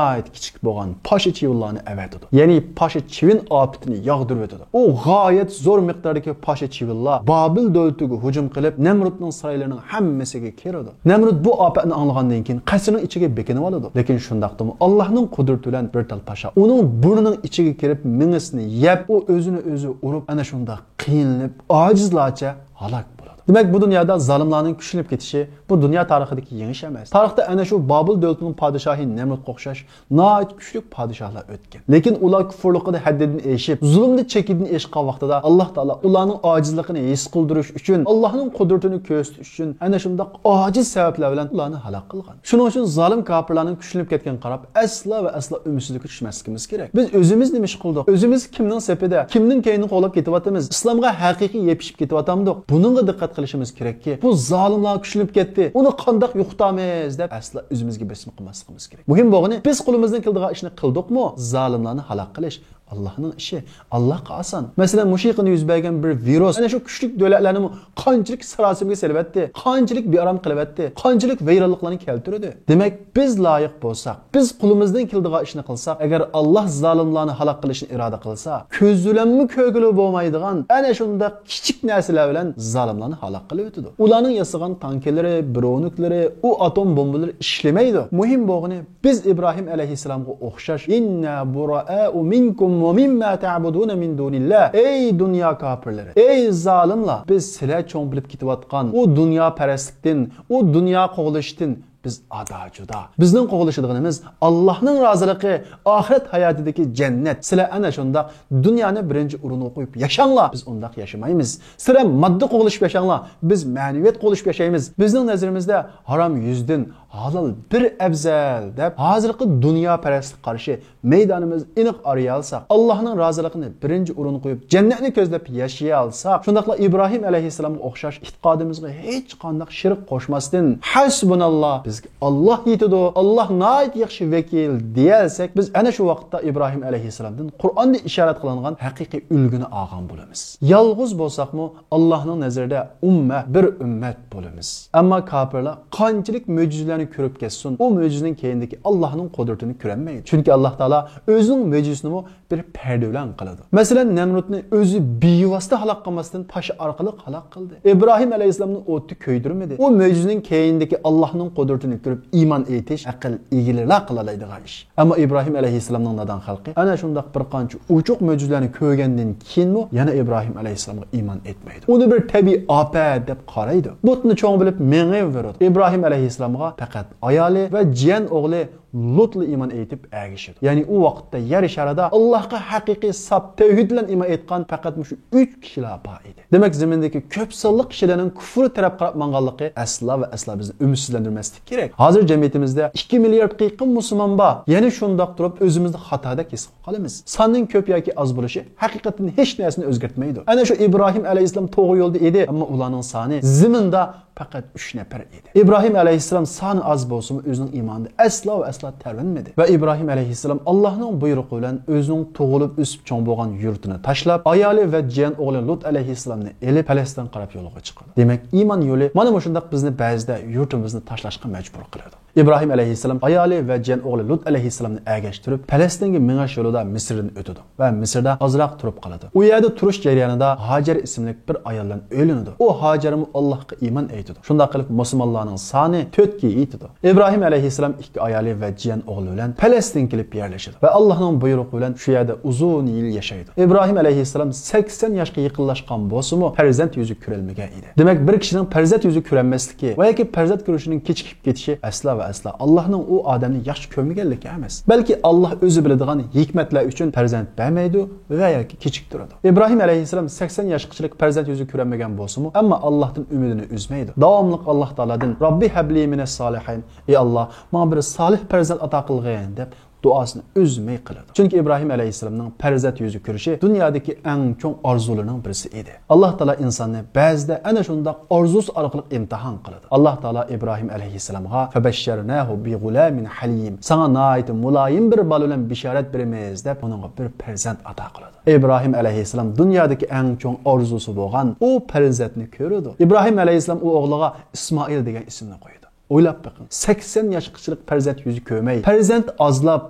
ناھايىتى كىچىك بولغان پاشا چىۋىنلارنى ئەۋەتىدۇ. يەنى پاشا چىۋىن ئاپىتىنى ياغدۇرۇۋېتىدۇ. ئۇ غايەت زور مىقداردىكى پاشا چىۋىنلار بابىل دۆلىتىگە ھۇجۇم قىلىپ، نەمرۇتنىڭ سارايلىرىنىڭ ھەممىسىگە كىرىدۇ. نەمرۇت بۇ ئاپەتنى ئاڭلىغاندىن كېيىن قەسرىنىڭ ئىچىگە بېكىنىۋالىدۇ. لېكىن شۇنداقتىمۇ ئاللاھنىڭ قۇدرىتى بىلەن بىر تال پاشا ئۇنىڭ بۇرنىنىڭ ئىچىگە كىرىپ مېڭىسىنى يەپ، ئۇ ئۆزىنى ئۆزى ئۇرۇپ، ئەنە شۇنداق قىينىلىپ، ئاجىزلارچە ھالاك بولىدۇ. دېمەك، بۇ دۇنيادا زالىملارنىڭ كۈچلىنىپ كېتىشى بۇ دۇنيا تارىخىدىكى يېڭى ئىش ئەمەس. تارىختا ئەنە شۇ بابىل دۆلىتىنىڭ پادىشاھى نەمرۇتقا ئوخشاش ناھايىتى كۈچلۈك پادىشاھلار ئۆتكەن. لېكىن ئۇلار كۇفۇرلۇقىدا ھەددىدىن ئېشىپ، زۇلۇمدا چېكىدىن ئېشقان ۋاقتىدا، ئاللاھ تائالا ئۇلارنىڭ ئاجىزلىقىنى ھېس قىلدۇرۇش ئۈچۈن، ئاللاھنىڭ قۇدرىتىنى كۆرسىتىش ئۈچۈن، ئەنە شۇنداق ئاجىز سەۋەبلەر بىلەن ئۇلارنى ھالاك قىلغان. شۇنىڭ ئۈچۈن زالىم كاپىرلارنىڭ كۈچلىنىپ كەتكەن قاراپ، ئەسلا ۋە ئەسلا ئۈمىدسىزلىككە چۈشمەسلىكىمىز كېرەك. بىز ئۆزىمىز نېمە ئىش قىلدۇق؟ ئۆزىمىز كىمنىڭ سېپىدە، كىمنىڭ كەينىنى قوغلاپ كېتىۋاتىمىز؟ ئىسلامغا ھەقىقىي يېپىشىپ كېتىۋاتامدۇق؟ بۇنىڭغا دىققەت قىلىشىمىز كېرەككى، بۇ زالىملار كۈچلىنىپ كەتتى، ئۇنى قانداق يوقىتامىز دەپ ئەسلا ئۆزىمىزگە بېسىم قىلماسلىقىمىز كېرەك. مۇھىم بولغىنى، بىز قولىمىزدىن كېلىدىغان ئىشنى قىلدۇقمۇ؟ زالىملارنى ھالاك قىلىش ئاللاھنىڭ ئىشى، ئاللاھقا ئاسان. مەسىلەن، مۇشۇ يېقىندا يۈز بەرگەن بىر ۋىرۇس ئەنە شۇ كۈچلۈك دۆلەتلەرنىمۇ قانچىلىك ساراسىمىگە سېلىۋەتتى، قانچىلىك بىئارام قىلىۋەتتى، قانچىلىك ۋەيرانلىقلارنى كەلتۈردى. دېمەك، بىز لايىق بولساق، بىز قولىمىزدىن كېلىدىغان ئىشنى قىلساق، ئەگەر ئاللاھ زالىملارنى ھالاك قىلىشنى ئىرادە قىلسا، كۆز بىلەنمۇ كۆرگىلى بولمايدىغان ئەنە شۇنداق كىچىك نەرسىلەر بىلەن زالىملارنى ھالاك قىلىۋېتىدۇ. ئۇلارنىڭ ياسىغان تانكىلىرى، برونوكلىرى، ئۇ ئاتوم بومبىلىرى ئىشلىمەيدۇ. مۇھىم بولغىنى، بىز ئىبراھىم ئەلەيھىسسالامغا ئوخشاش، «ئىننا بۇرائەئۇ مىنكۇم ۋە مىمما تەئبۇدۇنە مىن دۇنىللا». ئەي دۇنيا كاپىرلىرى، ئەي زالىملار، بىز سىلەر چوڭ بىلىپ كېتىۋاتقان ئۇ دۇنياپەرەسلىكتىن، ئۇ دۇنيا قوغلىشىشتىن بىز ئادا جۇدا. بىزنىڭ قوغلىشىدىغىنىمىز ئاللاھنىڭ رازىلىقى، ئاخىرەت ھاياتىدىكى جەننەت. سىلەر ئەنە شۇنداق دۇنيانى بىرىنچى ئورۇنغا قويۇپ ياشاڭلار، بىز ئۇنداق ياشىمايمىز. سىلەر ماددا قوغلىشىپ ياشاڭلار، بىز مەنىۋىيەت قوغلىشىپ ياشايمىز. بىزنىڭ نەزىرىمىزدە ھارام يۈزدىن ھالال بىر ئەۋزەل دەپ، ھازىرقى دۇنياپەرەسلىككە قارشى مەيدانىمىزنى ئېنىق ئارىيالىساق، ئاللاھنىڭ رازىلىقىنى بىرىنچى ئورۇنغا قويۇپ، جەننەتنى كۆزلەپ ياشىيالساق، شۇنداقلا ئىبراھىم ئەلەيھىسسالامغا ئوخشاش ئېتىقادىمىزغا ھېچقانداق شېرىك قوشماستىن، «ھەسبۇناللا، بىزگە ئاللاھ يېتىدۇ، ئاللاھ ناھايىتى ياخشى ۋەكىل» دېيەلسەك، بىز ئەنە شۇ ۋاقىتتا ئىبراھىم ئەلەيھىسسالامدىن قۇرئاندا ئىشارەت قىلىنغان ھەقىقىي ئۈلگىنى ئالغان بولىمىز. يالغۇز بولساقمۇ، ئاللاھنىڭ نەزىرىدە ئۇممە، بىر ئۈممەت بولىمىز. ئەمما كاپىرلار قانچىلىك مۆجىزىلەرنى كۆرۈپ كەتسۇن، ئۇ مۆجىزىنىڭ كەينىدىكى ئاللاھنىڭ قۇدرىتىنى كۆرەلمەيدۇ. چۈنكى ئاللاھ تائالا ئۆزىنىڭ مۆجىزىسىنىمۇ بىر پەردە بىلەن قىلىدۇ. مەسىلەن، نەمرۇتنى ئۆزى بىۋاسىتە ھالاك قىلماستىن، پاشا ئارقىلىق ھالاك قىلدى. ئىبراھىم ئەلەيھىسسالامنى ئوتتا كۆيدۈرمىدى. ئۇ مۆجىزىنىڭ كەينىدىكى ئاللاھنىڭ قۇدرىتىنى كۆرۈپ ئىمان ئېيتىش ئەقىل ئىگىلىرىلا قىلالايدىغان ئىش. ئەمما ئىبراھىم ئەلەيھىسسالامنىڭ نادان خەلقى ئەنە شۇنداق بىر قانچە ئوچۇق مۆجىزىلەرنى كۆرگەندىن كېيىنمۇ يەنە ئىبراھىم ئەلەيھىسسالامغا ئىمان ئېيتمايدۇ. ئۇنى بىر تەبىئىي ئاپەت دەپ قارايدۇ. بۇتنى چوڭ بىلىپ مېڭىۋېرىدۇ. ئىبراھىم ئەلەيھىسسالامغا پەقەت ئايالى ۋە جىيەن ئوغلى لۇتلا ئىمان ئېيتىپ ئەگىشىدۇ. يەنى ئۇ ۋاقىتتا يەر شارىدا ئاللاھقا ھەقىقىي ساپ تەۋھىد بىلەن ئىمان ئېيتقان پەقەت مۇشۇ ئۈچ كىشىلا بار ئىدى. دېمەك، زېمىندىكى كۆپ سانلىق كىشىلەرنىڭ كۇفرى تەرەپ قاراپ ماڭغانلىقى ئەسلا ۋە ئەسلا بىزنى ئۈمىدسىزلەندۈرمەسلىكى كېرەك. ھازىر جەمئىيىتىمىزدە ئىككى مىلياردقا يېقىن مۇسۇلمان بار. يەنە شۇنداق تۇرۇپ ئۆزىمىزنى خاتادەك ھېس قىلىپ قالىمىز. ساننىڭ كۆپ ياكى ئاز بولۇشى ھەقىقەتەن ھېچ نەرسىنى ئۆزگەرتمەيدۇ. ئەنە شۇ ئىبراھىم ئەلەيھىسسالام توغرا يولدا ئىدى، ئەمما ئۇلارنىڭ سانى زېمىندا پەقەت ئۈچ نەپەر ئىدى. ئىبراھىم ئەلەيھىسسالام سانى ئاز بولسىمۇ، ئۆزىنىڭ ئىمانىدا ئەسلا ۋە ئەسلا تەۋرەنمىدى. ۋە ئىبراھىم ئەلەيھىسسالام ئاللاھنىڭ بۇيرۇقى بىلەن ئۆزىنىڭ تۇغۇلۇپ ئۆسۈپ چوڭ بولغان يۇرتىنى تاشلاپ، ئايالى ۋە جىيەن ئوغلى لۇت ئەلەيھىسسالامنى ئېلىپ، پەلەستىنگە قاراپ يولغا چىقىدۇ. دېمەك، ئىمان يولى مانا مۇشۇنداق بىزنى بەزىدە يۇرتىمىزنى تاشلاشقا مەجبۇر قىلىدۇ. ئىبراھىم ئەلەيھىسسالام ئايالى ۋە جىيەن ئوغلى لۇت ئەلەيھىسسالامنى ئەگەشتۈرۈپ، پەلەستىنگە مېڭىش يولىدا مىسىردىن ئۆتىدۇ ۋە مىسىردا ئازراق تۇرۇپ قالىدۇ. ئۇ يەردە تۇرۇش جەريانىدا ھاجەر ئىسىملىك بىر ئايال بىلەن ئۆيلىنىدۇ. ئۇ ھاجەرمۇ ئاللاھقا ئىمان ئېيتىدۇ. شۇنداق قىلىپ، مۇسۇلمانلارنىڭ سانى تۆتكە يېتىدۇ. ئىبراھىم ئەلەيھىسسالام ئىككى ئايالى ۋە جىيەن ئوغلى بىلەن پەلەستىنگە كېلىپ يەرلىشىدۇ ۋە ئاللاھنىڭ بۇيرۇقى بىلەن شۇ يەردە ئۇزۇن يىل ياشايدۇ. ئىبراھىم ئەلەيھىسسالام سەكسەن ياشقا يېقىنلاشقان بولسىمۇ، پەرزەنت يۈزى كۆرەلمىگەن ئىدى. دېمەك، بىر كىشىنىڭ پەرزەنت يۈزى كۆرەلمەسلىكى ۋە ياكى پەرزەنت كۆرۈشىنىڭ كېچىكىپ كېتىشى ئەسلا ۋە ئەسلا ئاللاھنىڭ ئۇ ئادەمنى ياخشى كۆرمىگەنلىكى ئەمەس، بەلكى ئاللاھ ئۆزى بىلىدىغان ھېكمەتلەر ئۈچۈن پەرزەنت بەرمەيدۇ ۋە ياكى كېچىكتۈرىدۇ. ئىبراھىم ئەلەيھىسسالام سەكسەن ياشقىچىلىك پەرزەنت يۈزى كۆرەلمىگەن بولسىمۇ، ئەمما ئاللاھتىن ئۈمىدىنى ئۈزمەيدۇ. داۋاملىق ئاللاھ تائالادىن، «رەببى ھەبلى مىنەس سالىھىن»، «ئەي ئاللاھ، ماڭا بىر سالىھ پەرزەنت ئاتا قىلغىن» دەپ دۇئاسىنى ئۈزمەي قىلىدۇ. چۈنكى ئىبراھىم ئەلەيھىسسالامنىڭ پەرزەنت يۈزى كۆرۈشى دۇنيادىكى ئەڭ چوڭ ئارزۇلىرىنىڭ بىرسى ئىدى. ئاللاھ تائالا ئىنساننى بەزىدە ئەنە شۇنداق ئارزۇسى ئارقىلىق ئىمتىھان قىلىدۇ. ئاللاھ تائالا ئىبراھىم ئەلەيھىسسالامغا «فەبەششەرناھۇ بىغۇلامىن ھەلىم»، «ساڭا ناھايىتى مۇلايىم بىر بالا بىلەن بېشارەت بېرىمىز» دەپ، ئۇنىڭغا بىر پەرزەنت ئاتا قىلىدۇ. ئىبراھىم ئەلەيھىسسالام دۇنيادىكى ئەڭ چوڭ ئارزۇسى بولغان ئۇ پەرزەنتنى كۆرىدۇ. ئىبراھىم ئەلەيھىسسالام ئۇ ئوغلىغا ئىسمائىل دېگەن ئىسىمنى قويىدۇ. ئويلاپ بېقىڭ. سەكسەن ياشقىچىلىك پەرزەنت يۈزى كۆرمەي، پەرزەنت ئازلاپ،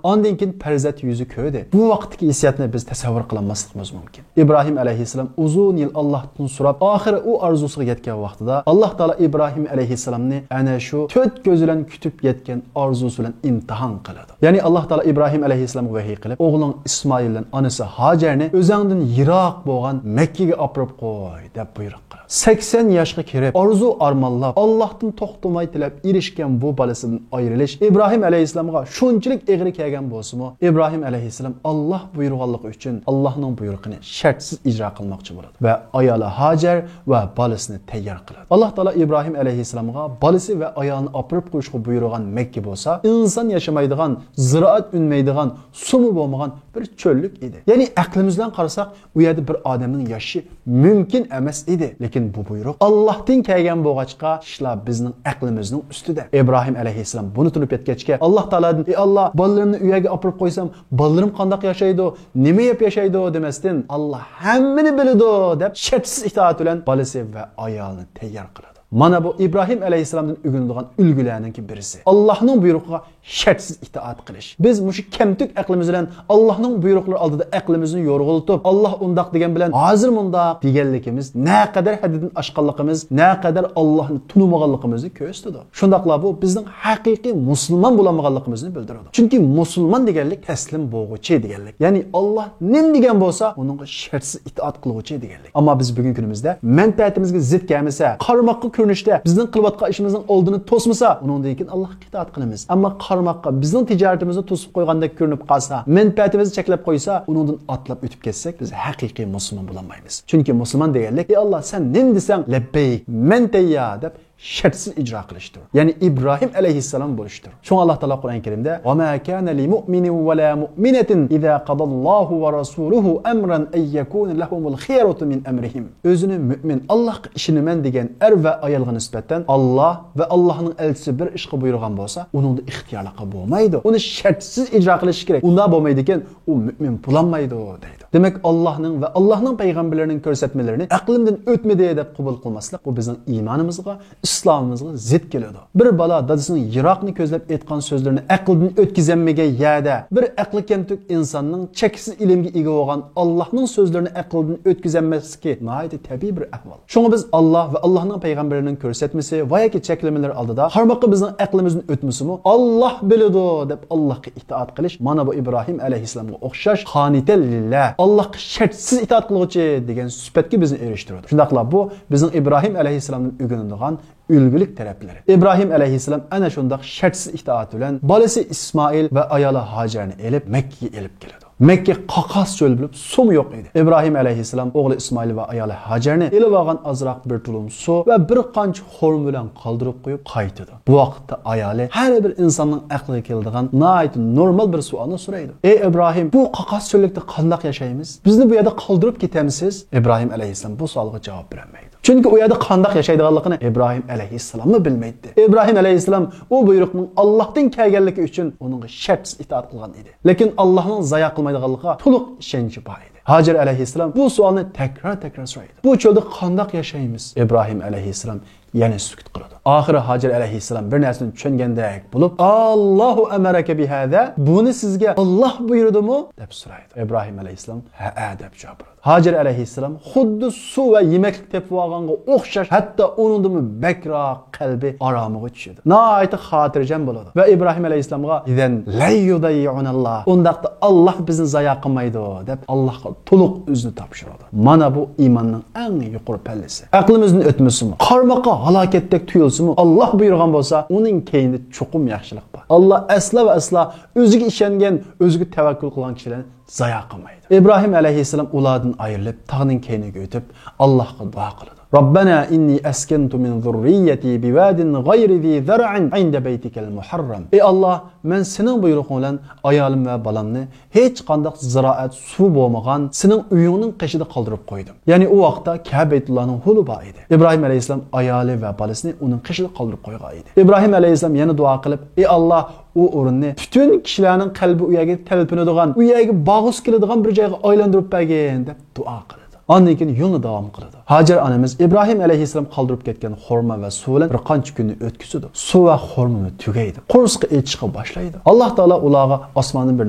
ئاندىن كېيىن پەرزەنت يۈزى كۆردى. بۇ ۋاقىتتىكى ھېسسىياتنى بىز تەسەۋۋۇر قىلالماسلىقىمىز مۇمكىن. ئىبراھىم ئەلەيھىسسالام ئۇزۇن يىل ئاللاھتىن سوراپ، ئاخىرى ئۇ ئارزۇسىغا يەتكەن ۋاقتىدا، ئاللاھ تائالا ئىبراھىم ئەلەيھىسسالامنى ئەنە شۇ تۆت كۆزى بىلەن كۈتۈپ يەتكەن ئارزۇسى بىلەن ئىمتىھان قىلىدۇ. يەنى ئاللاھ تائالا ئىبراھىم ئەلەيھىسسالامغا ۋەھىي قىلىپ، ئوغلۇڭ ئىسمائىل بىلەن ئانىسى ھاجەرنى ئۆزۈڭدىن يىراق بولغان مەككىگە ئاپىرىپ قوي، دەپ بۇيرۇق قىلىدۇ. سەكسەن ياشقا كىرىپ، ئارزۇ ئارمانلاپ، ئاللاھتىن توختىماي تىلەپ ئېرىشكەن بۇ بالىسىدىن ئايرىلىش ئىبراھىم ئەلەيھىسسالامغا شۇنچىلىك ئېغىر كەلگەن بولسىمۇ، ئىبراھىم ئەلەيھىسسالام ئاللاھ بۇيرۇغانلىقى ئۈچۈن ئاللاھنىڭ بۇيرۇقىنى شەرتسىز ئىجرا قىلماقچى بولىدۇ ۋە ئايالى ھاجەر ۋە بالىسىنى تەييار قىلىدۇ. ئاللاھ تائالا ئىبراھىم ئەلەيھىسسالامغا بالىسى ۋە ئايالىنى ئاپىرىپ قويۇشقا بۇيرۇغان مەككە بولسا ئىنسان ياشىمايدىغان، زىرائەت ئۈنمەيدىغان، سۇمۇ بولمىغان بىر چۆللۈك ئىدى. يەنى ئەقلىمىز بىلەن قارىساق، ئۇ يەردە بىر ئادەمنىڭ ياشىشى مۇمكىن ئەمەس ئىدى. لېكىن بۇ بۇيرۇق ئاللاھتىن كەلگەن بولغاچقا، ئىشلار بىزنىڭ ئەقلىمىزنىڭ ئۈستىدە. ئىبراھىم ئەلەيھىسسالام بۇنى تونۇپ يەتكەچكە، ئاللاھ تائالادىن، ئى ئاللاھ، بالىلىرىمنى ئۇ يەرگە ئاپىرىپ قويسام، بالىلىرىم قانداق ياشايدۇ، نېمە يەپ ياشايدۇ دېمەستىن، ئاللاھ ھەممىنى بىلىدۇ دەپ، شەرتسىز ئىتائەت بىلەن بالىسى ۋە ئايالىنى تەييار قىلىدۇ. مانا بۇ ئىبراھىم ئەلەيھىسسالامدىن ئۆگىنىدىغان ئۈلگىلەرنىڭكى بىرسى. ئاللاھنىڭ بۇيرۇقىغا شەرتسىز ئىتائەت قىلىش. بىز مۇشۇ كەمتۈك ئەقلىمىز بىلەن ئاللاھنىڭ بۇيرۇقلىرى ئالدىدا ئەقلىمىزنى يورغىلىتىپ، ئاللاھ ئۇنداق دېگەن بىلەن ھازىر مۇنداق دېگەنلىكىمىز نەقەدەر ھەددىدىن ئاشقانلىقىمىز، نەقەدەر ئاللاھنى تونۇمىغانلىقىمىزنى كۆرسىتىدۇ. شۇنداقلا بۇ بىزنىڭ ھەقىقىي مۇسۇلمان بولالمىغانلىقىمىزنى بىلدۈرىدۇ. چۈنكى مۇسۇلمان دېگەنلىك تەسلىم بولغۇچى دېگەنلىك. يەنى ئاللاھ نېمە دېگەن بولسا، ئۇنىڭغا شەرتسىز ئىتائەت قىلغۇچى دېگەنلىك. ئەمما بىز بۈگۈنكى كۈنىمىزدە مەنپەئەتىمىزگە زىت كەلمىسە، قارىماققا كۆرۈنۈشتە بىزنىڭ قىلىۋاتقان ئىشىمىزنىڭ ئالدىنى توسمىسا، ئۇنىڭدىن كېيىن ئاللاھقا ئىتائەت قىلىمىز. ئەمما قارىماققا بىزنىڭ تىجارىتىمىزنى توسۇپ قويغاندەك كۆرۈنۈپ قالسا، مەنپەئەتىمىزنى چەكلەپ قويسا، ئۇنىڭدىن ئاتلاپ ئۆتۈپ كەتسەك، بىز ھەقىقىي مۇسۇلمان بولالمايمىز. چۈنكى مۇسۇلمان دېگەنلىك، ئى ئاللاھ، سەن نېمە دېسەڭ، لەببەيك، مەن تەييار، دەپ شەرتسىز ئىجرا قىلىشتۇر. يەنى ئىبراھىم ئەلەيھىسسالام بولۇشتۇر. شۇڭا ئاللاھ تائالا قۇرئان كەرىمدە، وما كان لمؤمن ولا مؤمنة إذا قضى الله ورسوله أمرا أن يكون لهم الخيرة من أمرهم. ئۆزىنى مۆمىن، ئاللاھقا ئىشىنىمەن دېگەن ئەر ۋە ئايالغا نىسبەتەن، ئاللاھ ۋە ئاللاھنىڭ ئەلچىسى بىر ئىشقا بۇيرۇغان بولسا، ئۇنىڭدا ئىختىيارلىقى بولمايدۇ. ئۇنى شەرتسىز ئىجرا قىلىشى كېرەك. ئۇنداق بولمايدىكەن، ئۇ مۆمىن بولالمايدۇ، دەيدۇ. دېمەك، ئاللاھنىڭ ۋە ئاللاھنىڭ پەيغەمبىرلىرىنىڭ كۆرسەتمىلىرىنى ئەقلىمدىن ئۆتمىدى دەپ قوبۇل قىلماسلىق، بۇ بىزنىڭ ئىمانىمىزغا، ئىسلامىمىزغا زىت كېلىدۇ. بىر بالا دادىسىنىڭ يىراقنى كۆزلەپ ئېيتقان سۆزلىرىنى ئەقلىدىن ئۆتكۈزەلمىگەن يەردە، بىر ئەقلى كەمتۈك ئىنساننىڭ چەكسىز ئىلىمگە ئىگە بولغان ئاللاھنىڭ سۆزلىرىنى ئەقلىدىن ئۆتكۈزەلمەسلىكى ناھايىتى تەبىئىي بىر ئەھۋال. شۇڭا بىز ئاللاھ ۋە ئاللاھنىڭ پەيغەمبىرىنىڭ كۆرسەتمىسى ۋە ياكى چەكلىمىلىرى ئالدىدا قارىماققا بىزنىڭ ئەقلىمىزدىن ئۆتمىسىمۇ، ئاللاھ بىلىدۇ دەپ ئاللاھقا ئىتائەت قىلىش، مانا بۇ ئىبراھىم ئەلەيھىسسالامغا ئوخشاش قانىتەن لىللا، ئاللاھقا شەرتسىز ئىتائەت قىلغۇچى دېگەن سۈپەتكە بىزنى ئېرىشتۈرىدۇ. شۇنداقلا بۇ بىزنىڭ ئىبراھىم ئەلەيھىسسالامدىن ئۆگىنىدىغان ئۈلگىلىك تەرەپلىرى. ئىبراھىم ئەلەيھىسسالام ئەنە شۇنداق شەرتسىز ئىتائەت بىلەن بالىسى ئىسمائىل ۋە ئايالى ھاجەرنى ئېلىپ مەككىگە ئېلىپ كېلىدۇ. مەككە قاقاس چۆل بولۇپ سۇمۇ يوق ئىدى. ئىبراھىم ئەلەيھىسسالام ئوغلى ئىسمائىل ۋە ئايالى ھاجەرنى ئېلىۋالغان ئازراق بىر تۇلۇم سۇ ۋە بىر قانچە خورما بىلەن قالدۇرۇپ قويۇپ قايتىدۇ. بۇ ۋاقىتتا ئايالى ھەر بىر ئىنساننىڭ ئەقلىگە كېلىدىغان ناھايىتى نورمال بىر سوئالنى سورايدۇ. ئەي ئىبراھىم، بۇ قاقاس چۆللۈكتە قانداق ياشايمىز؟ بىزنى بۇ يەردە قالدۇرۇپ كېتەمسىز؟ ئىبراھىم ئەلەيھىسسالام بۇ سوئالغا جاۋاب بېرەلمەيدۇ. چۈنكى ئۇ يەردە قانداق ياشايدىغانلىقىنى ئىبراھىم ئەلەيھىسسالاممۇ بىلمەيتتى. ئىبراھىم ئەلەيھىسسالام ئۇ بۇيرۇقنىڭ ئاللاھتىن كەلگەنلىكى ئۈچۈن ئۇنىڭغا شەرتسىز ئىتائەت قىلغان ئىدى. لېكىن ئاللاھنىڭ زايا قىلمايدىغانلىقىغا تولۇق ئىشەنچى بار ئىدى. ھاجەر ئەلەيھىسسالام بۇ سوئالنى تەكرار-تەكرار سورايدۇ. بۇ چۆلدە قانداق ياشايمىز؟ ئىبراھىم ئەلەيھىسسالام يەنە سۈكۈت قىلىدۇ. ئاخىرى ھاجەر ئەلەيھىسسالام بىر نەرسىنى چۈشەنگەندەك بولۇپ، ئاللاھۇ ئەمەرەكە بىھازا، بۇنى سىزگە ئاللاھ بۇيرۇدىمۇ؟ دەپ سورايدۇ. ئىبراھىم ئەلەيھىسسالام ھەئە دەپ جاۋاب بېرىدۇ. ھاجەر ئەلەيھىسسالام خۇددى سۇ ۋە يېمەكلىك تېپىۋالغانغا ئوخشاش، ھەتتا ئۇنىڭدىنمۇ بەكرەك قەلبى ئارامىغا چۈشىدۇ. ناھايىتى خاتىرجەم بولىدۇ ۋە ئىبراھىم ئەلەيھىسسالامغا، ئىزەن لەن يۇدەييەناللاھ، ئۇنداقتا ئاللاھ بىزنى زايا قىلمايدۇ، دەپ ئاللاھقا تولۇق ئۆزىنى تاپشۇرىدۇ. مانا بۇ ئىماننىڭ ئەڭ يۇقىرى پەللىسى. ئەقلىمىزدىن ئۆتمىسىمۇ، قارىماققا ھالاكەتتەك تۇيۇلسىمۇ، ئاللاھ بۇيرۇغان بولسا، ئۇنىڭ كەينىدە چوقۇم ياخشىلىق بار. ئاللاھ ئەسلا ۋە ئەسلا ئۆزىگە ئىشەنگەن، ئۆزىگە تەۋەككۈل قىلغان كىشىلەرنى زايا قىلمايدۇ. ئىبراھىم ئەلەيھىسسالام ئۇلاردىن ئايرىلىپ، تاغنىڭ كەينىگە ئۆتۈپ، ئاللاھقا دۇئا قىلىدۇ. ربنا إني أسكنت من ذريتي بواد غير ذي زرع عند بيتك المحرم. ئى ئاللاھ، مەن سېنىڭ بۇيرۇقۇڭ بىلەن ئايالىم ۋە بالامنى ھېچقانداق زىرائەت، سۇ بولمىغان سېنىڭ ئۆيۈڭنىڭ قېشىدا قالدۇرۇپ قويدۇم. يەنى ئۇ ۋاقىتتا كەبەيتۇللانىڭ ھولى بار ئىدى. ئىبراھىم ئەلەيھىسسالام ئايالى ۋە بالىسىنى ئۇنىڭ قېشىدا قالدۇرۇپ قويغان ئىدى. ئىبراھىم ئەلەيھىسسالام يەنە دۇئا قىلىپ، ئى ئاللاھ، ئۇ ئورۇننى پۈتۈن كىشىلەرنىڭ قەلبى ئۇ يەرگە تەلپۈنىدىغان، ئۇ يەرگە بارغۇسى كېلىدىغان بىر جايغا ئايلاندۇرۇپ بەرگىن، دەپ دۇئا قىلىدۇ. ئاندىن كېيىن يولىنى داۋام قىلىدۇ. ھاجەر ئانىمىز ئىبراھىم ئەلەيھىسسالام قالدۇرۇپ كەتكەن خورما ۋە سۇ بىلەن بىر قانچە كۈننى ئۆتكۈزىدۇ. سۇ ۋە خورمىمۇ تۈگەيدۇ. قورسىقى ئېچىشقا باشلايدۇ. ئاللاھ تائالا ئۇلارغا ئاسماندىن بىر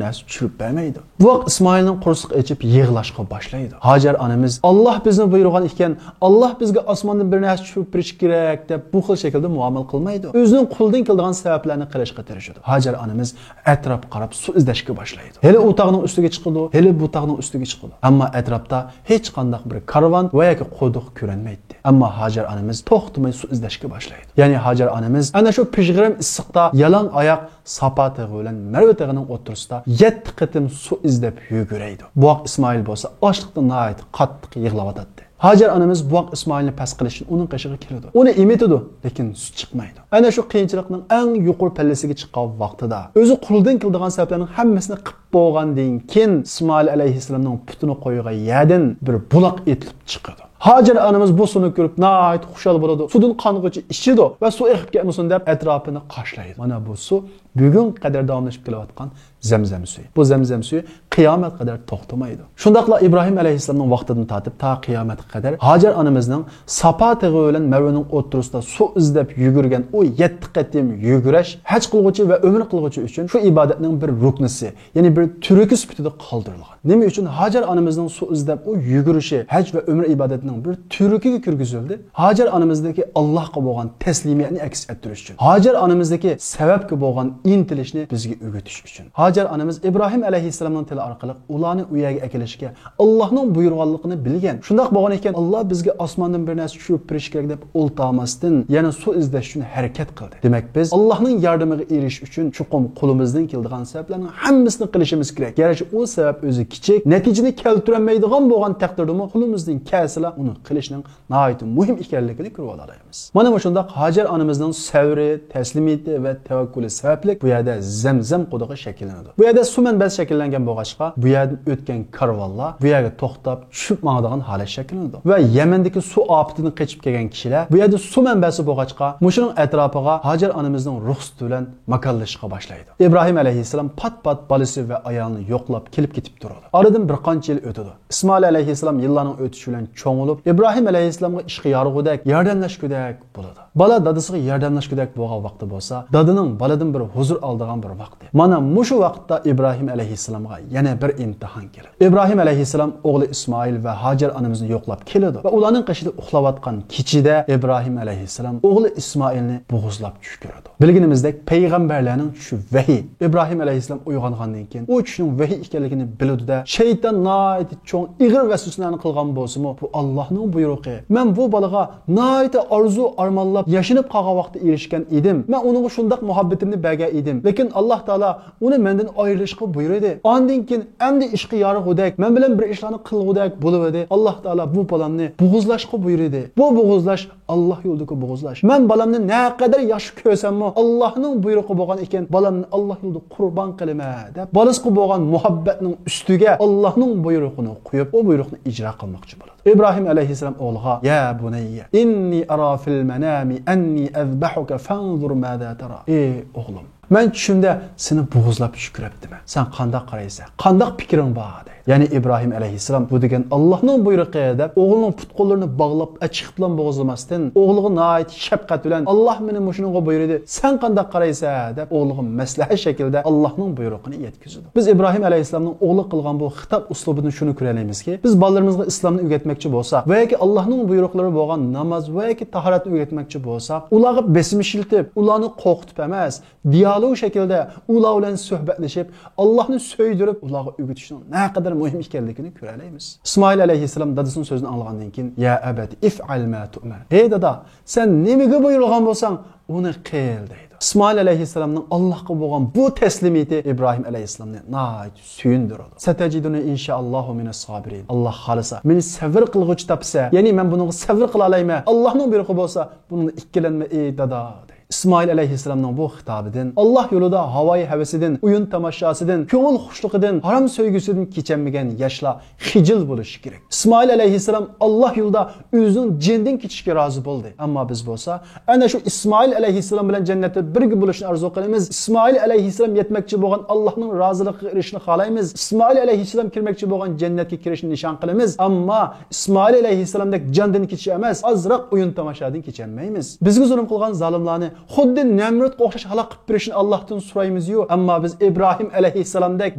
نەرسە چۈشۈرۈپ بەرمەيدۇ. بۇ ۋاقىت ئىسمائىلنىڭ قورسىقى ئېچىپ يىغلاشقا باشلايدۇ. ھاجەر ئانىمىز، «ئاللاھ بىزنى بۇيرۇغان ئىكەن، ئاللاھ بىزگە ئاسماندىن بىر نەرسە چۈشۈرۈپ بېرىشى كېرەك» دەپ بۇ خىل شەكىلدە مۇئامىلە قىلمايدۇ. ئۆزىنىڭ قولىدىن كېلىدىغان سەۋەبلەرنى قىلىشقا تىرىشىدۇ. ھاجەر ئانىمىز ئەتراپقا قاراپ سۇ ئىزدەشكە باشلايدۇ. ھېلى ئۇ تاغنىڭ ئۈستىگە چىقىدۇ، ھېلى بۇ تاغنىڭ ئۈستىگە چىقىدۇ. ئەمما ئەتراپتا ھېچقانداق بىر كارۋان ۋە ياكى قۇدۇق كۆرۈنمەيتتى. ئەمما ھاجەر ئانىمىز توختىماي سۇ ئىزدەشكە باشلايدۇ. يەنى ھاجەر ئانىمىز ئەنە شۇ پىژغىرىم ئىسسىقتا يالاڭ ئاياق ساپا تېغى بىلەن مەرۋە تېغىنىڭ ئوتتۇرىسىدا يەتتە قېتىم سۇ ئىزدەپ يۈگۈرەيدۇ. بوۋاق ئىسمائىل بولسا ئاچلىقتىن ناھايىتى قاتتىق يىغلاۋاتاتتى. ھاجەر ئانىمىز بوۋاق ئىسمائىلنى پەس قىلىش ئۈچۈن ئۇنىڭ قېشىغا كېلىدۇ. ئۇنى ئېمىتىدۇ، لېكىن سۈت چىقمايدۇ. ئەنە شۇ قىيىنچىلىقنىڭ ئەڭ يۇقىرى پەللىسىگە چىققان ۋاقتىدا، ئۆزى قولىدىن كېلىدىغان سەۋەبلەرنىڭ ھەممىسىنى قىلىپ بولغاندىن كېيىن، ئىسمائىل ئەلەيھىسسالامنىڭ پۇتىنى قويغان يەردىن بىر بۇلاق ئېتىلىپ چىقىدۇ. ھاجەر ئانىمىز بۇ سۇنى كۆرۈپ ناھايىتى خۇشال بولىدۇ. سۇدىن قانغۇچە ئىچىدۇ ۋە سۇ ئېقىپ كەتمىسۇن دەپ ئەتراپىنى قاشلايدۇ. مانا بۇ سۇ بۈگۈنگە قەدەر داۋاملىشىپ كېلىۋاتقان زەمزەم سۈيى. بۇ زەمزەم سۈيى قىيامەتكە قەدەر توختىمايدۇ. شۇنداقلا ئىبراھىم ئەلەيھىسسالامنىڭ ۋاقتىدىن تارتىپ تا قىيامەتكە قەدەر ھاجەر ئانىمىزنىڭ ساپا تېغى بىلەن مەرۋىنىڭ ئوتتۇرىسىدا سۇ ئىزدەپ يۈگۈرگەن ئۇ يەتتە قېتىم يۈگۈرۈش ھەج قىلغۇچى ۋە ئۆمرە قىلغۇچى ئۈچۈن شۇ ئىبادەتنىڭ بىر رۇكنىسى، يەنى بىر تۈركى سۈپىتىدە قالدۇرۇلغان. نېمە ئۈچۈن؟ ھاجەر ئانىمىزنىڭ سۇ ئىزدەپ ئۇ يۈگۈرۈشى ھەج ۋە ئۆمرە ئىبادىتىنىڭ بىر تۈركىگە كىرگۈزۈلدى. ھاجەر ئانىمىزدىكى ئاللاھقا بولغان تەسلىمىيەتنى ئەكس ئەتتۈرۈش ئۈچۈن. ھاجەر ئانىمىزدىكى سەۋەبكە بولغان ئىنتىلىشنى بىزگە ئۆگىتىش ئۈچۈن. ھاجەر ئانىمىز ئىبراھىم ئەلەيھىسسالامنىڭ تىلى ئارقىلىق ئۇلارنى ئۇ يەرگە ئەكېلىشكە ئاللاھنىڭ بۇيرۇغانلىقىنى بىلگەن. شۇنداق بولغان ئىكەن، ئاللاھ بىزگە ئاسماندىن بىر نەرسە چۈشۈرۈپ بېرىشى كېرەك دەپ ئولتۇرماستىن، يەنە سۇ ئىزدەش ئۈچۈن ھەرىكەت قىلدى. دېمەك، بىز ئاللاھنىڭ ياردىمىگە ئېرىشىش ئۈچۈن چوقۇم قولىمىزدىن كېلىدىغان سەۋەبلەرنىڭ ھەممىسىنى قىلىشىمىز كېرەك. گەرچە ئۇ سەۋەب ئۆزى كىچىك، نەتىجىنى كەلتۈرەلمەيدىغان بولغان تەقدىردىمۇ، قولىمىزدىن كەلسىلا ئۇنى قىلىشنىڭ ناھايىتى مۇھىم ئىكەنلىكىنى كۆرۈۋالالايمىز. مانا مۇشۇنداق ھاجەر ئانىمىزنىڭ سەۋرى، تەسلىمىيىتى ۋە تەۋەككۈلى سەۋەبلىك بۇ يەردە زەمزەم قۇدۇقى شەكىللىنىدۇ. بۇ يەردە سۇ مەنبەسى شەكىللەنگەن بولغاچقا، بۇ يەردىن ئۆتكەن كارۋانلار بۇ يەرگە توختاپ، چۈشۈپ ماڭىدىغان ھالەت شەكىللىنىدۇ. ۋە يەمەندىكى سۇ ئاپىتىدىن قېچىپ كەلگەن كىشىلەر بۇ يەردە سۇ مەنبەسى بولغاچقا، مۇشۇنىڭ ئەتراپىغا ھاجەر ئانىمىزنىڭ رۇخسىتى بىلەن ماكانلىشىشقا باشلايدۇ. ئىبراھىم ئەلەيھىسسالام پات-پات بالىسى ۋە ئايالىنى يوقلاپ كېلىپ كېتىپ تۇرىدۇ. ئارىدىن بىر قانچە يىل ئۆتىدۇ. ئىسمائىل ئەلەيھىسسالام يىللارنىڭ ئۆتۈشى بىلەن چوڭىيىپ، ئىبراھىم ئەلەيھىسسالامغا ئىشقا يارىغۇدەك، ياردەملەشكۈدەك بولىدۇ. بالا دادىسىغا ياردەملەشكۈدەك بولغان ۋاقتى بولسا، دادىنىڭ بالىدىن بىر ھۇزۇر ئالىدىغان بىر ۋاقتى. مانا مۇشۇ ۋاقىتتا ئىبراھىم ئەلەيھىسسالامغا يەنە بىر ئىمتىھان كېلىدۇ. ئىبراھىم ئەلەيھىسسالام ئوغلى ئىسمائىل ۋە ھاجەر ئانىمىزنى يوقلاپ كېلىدۇ ۋە ئۇلارنىڭ قېشىدا ئۇخلاۋاتقان كېچىدە ئىبراھىم ئەلەيھىسسالام ئوغلى ئىسمائىلنى بوغۇزلاپ چۈش كۆرىدۇ. بىلگىنىمىزدەك، پەيغەمبەرلەرنىڭ چۈشى ۋەھىي. ئىبراھىم ئەلەيھىسسالام ئويغانغاندىن كېيىن، ئۇ چۈشنىڭ ۋەھىي ئىكەنلىكىنى بىلىدۇ-دە، شەيتان ناھايىتى چوڭ، ئېغىر ۋەسۋەسىلەرنى قىلغان بولسىمۇ، بۇ ئاللاھنىڭ بۇيرۇقى. مەن بۇ بالىغا ناھايىتى ئارزۇ-ئارمانلاپ ياشىنىپ قالغان ۋاقىتتا ئېرىشكەن ئىدىم. مەن ئۇنىڭغا شۇنداق مۇھەببىتىمنى بەرگەن ئىدىم. لېكىن ئاللاھ تائالا ئۇنى مەندىن ئايرىلىشقا بۇيرۇدى. ئاندىن كېيىن ئەمدى ئىشقا يارىغۇدەك، مەن بىلەن بىر ئىشلارنى قىلغۇدەك بولۇۋىدى. ئاللاھ تائالا بۇ بالامنى بوغۇزلاشقا بۇيرۇدى. بۇ بوغۇزلاش ئاللاھ يولىدىكى بوغۇزلاش. مەن بالامنى نەقەدەر ياخشى كۆرسەممۇ، ئاللاھنىڭ بۇيرۇقى بولغان ئىكەن، بالامنى ئاللاھ يولىدا قۇربان قىلىمەن دەپ، بالىسىغا بولغان مۇھەببەتنىڭ ئۈستىگە ئاللاھنىڭ بۇيرۇقىنى قويۇپ، ئۇ بۇيرۇقنى ئىجرا قىلماقچى بولىدۇ. ئىبراھىم ئەلەيھىسسالام ئوغلىغا، يا بۇنەييە، ئىننى ئەرا فىل مەنامى ئەننى ئەزبەھۇكە فەنزۇر مازا تەرا. ئى ئوغلۇم، مەن چۈشۈمدە سېنى بوغۇزلاپ چۈش كۆرۈپتىمەن. سەن قانداق قارايسەن؟ قانداق پىكرىڭ بار؟ دەيدۇ. يەنى ئىبراھىم ئەلەيھىسسالام، بۇ دېگەن ئاللاھنىڭ بۇيرۇقى دەپ، ئوغلىنىڭ پۇت-قوللىرىنى باغلاپ، ئەچچىقى بىلەن بوغۇزلىماستىن، ئوغلىغا ناھايىتى شەپقەت بىلەن، ئاللاھ مېنى مۇشۇنىڭغا بۇيرۇدى، سەن قانداق قارايسەن؟ دەپ، ئوغلىغا مەسلىھەت شەكلىدە ئاللاھنىڭ بۇيرۇقىنى يەتكۈزىدۇ. بىز ئىبراھىم ئەلەيھىسسالامنىڭ ئوغلىغا قىلغان بۇ خىتاب ئۇسلۇبىدىن شۇنى كۆرەلەيمىزكى، بىز بالىلىرىمىزغا ئىسلامنى ئۆگەتمەكچى بولساق ۋە ياكى ئاللاھنىڭ بۇيرۇقلىرى بولغان ناماز ۋە ياكى تاھارەتنى ئۆگەتمەكچى بولساق، ئۇلارغا بېسىم ئىشلىتىپ، ئۇلارنى قورقۇتۇپ ئەمەس، دىيالوگ شەكلىدە ئۇلار بىلەن سۆھبەتلىشىپ، ئاللاھنى سۆيدۈرۈپ، ئۇلارغا ئۆگىتىشنىڭ نەقەدەر مۇھىم ئىكەنلىكىنى كۆرەلەيمىز. ئىسمائىل ئەلەيھىسسالام دادىسىنىڭ سۆزىنى ئاڭلىغاندىن كېيىن، يا ئەبەتى ئىفئەل ما تۇئمەر. ھەي دادا، سەن نېمىگە بۇيرۇلغان بولساڭ، ئۇنى قىل، دەيدۇ. ئىسمائىل ئەلەيھىسسالامنىڭ ئاللاھقا بولغان بۇ تەسلىمىيىتى ئىبراھىم ئەلەيھىسسالامنى ناھايىتى سۆيۈندۈرىدۇ. ستجدني إن شاء الله من الصابرين. ئاللاھ خالىسا، مېنى سەۋر قىلغۇچى تاپىسەن، يەنى مەن بۇنىڭغا سەۋر قىلالايمەن. ئاللاھنىڭ بۇيرۇقى بولسا، بۇنىڭدا ئىككىلەنمە، ئەي دادا، دەيدۇ. ئىسمائىل ئەلەيھىسسالامنىڭ بۇ خىتابىدىن، ئاللاھ يولىدا ھاۋايى ھەۋىسىدىن، ئويۇن تاماشاسىدىن، كۆڭۈل خۇشلۇقىدىن، ھارام سۆيگۈسىدىن كېچەلمىگەن ياشلار خىجىل بولۇشى كېرەك. ئىسمائىل ئەلەيھىسسالام ئاللاھ يولىدا ئۆزىنىڭ جېنىدىن كېچىشكە رازى بولدى. ئەمما بىز بولسا، ئەنە شۇ ئىسمائىل ئەلەيھىسسالام بىلەن جەننەتتە بىرگە بولۇشنى ئارزۇ قىلىمىز. ئىسمائىل ئەلەيھىسسالام يەتمەكچى بولغان ئاللاھنىڭ رازىلىقىغا ئېرىشىشنى خالايمىز. ئىسمائىل ئەلەيھىسسالام كىرمەكچى بولغان جەننەتكە كىرىشنى نىشان قىلىمىز. ئەمما ئىسمائىل ئەلەيھىسسالامدەك جاندىن كېچىش ئەمەس، ئازراق ئويۇن تاماشادىن كېچەلمەيمىز. بىزگە زۇلۇم قىلغان زالىملارنى خۇددى نەمرۇتقا ئوخشاش ھالاك قىلىپ بېرىشنى ئاللاھتىن سورايمىزيۇ. ئەمما بىز ئىبراھىم ئەلەيھىسسالامدەك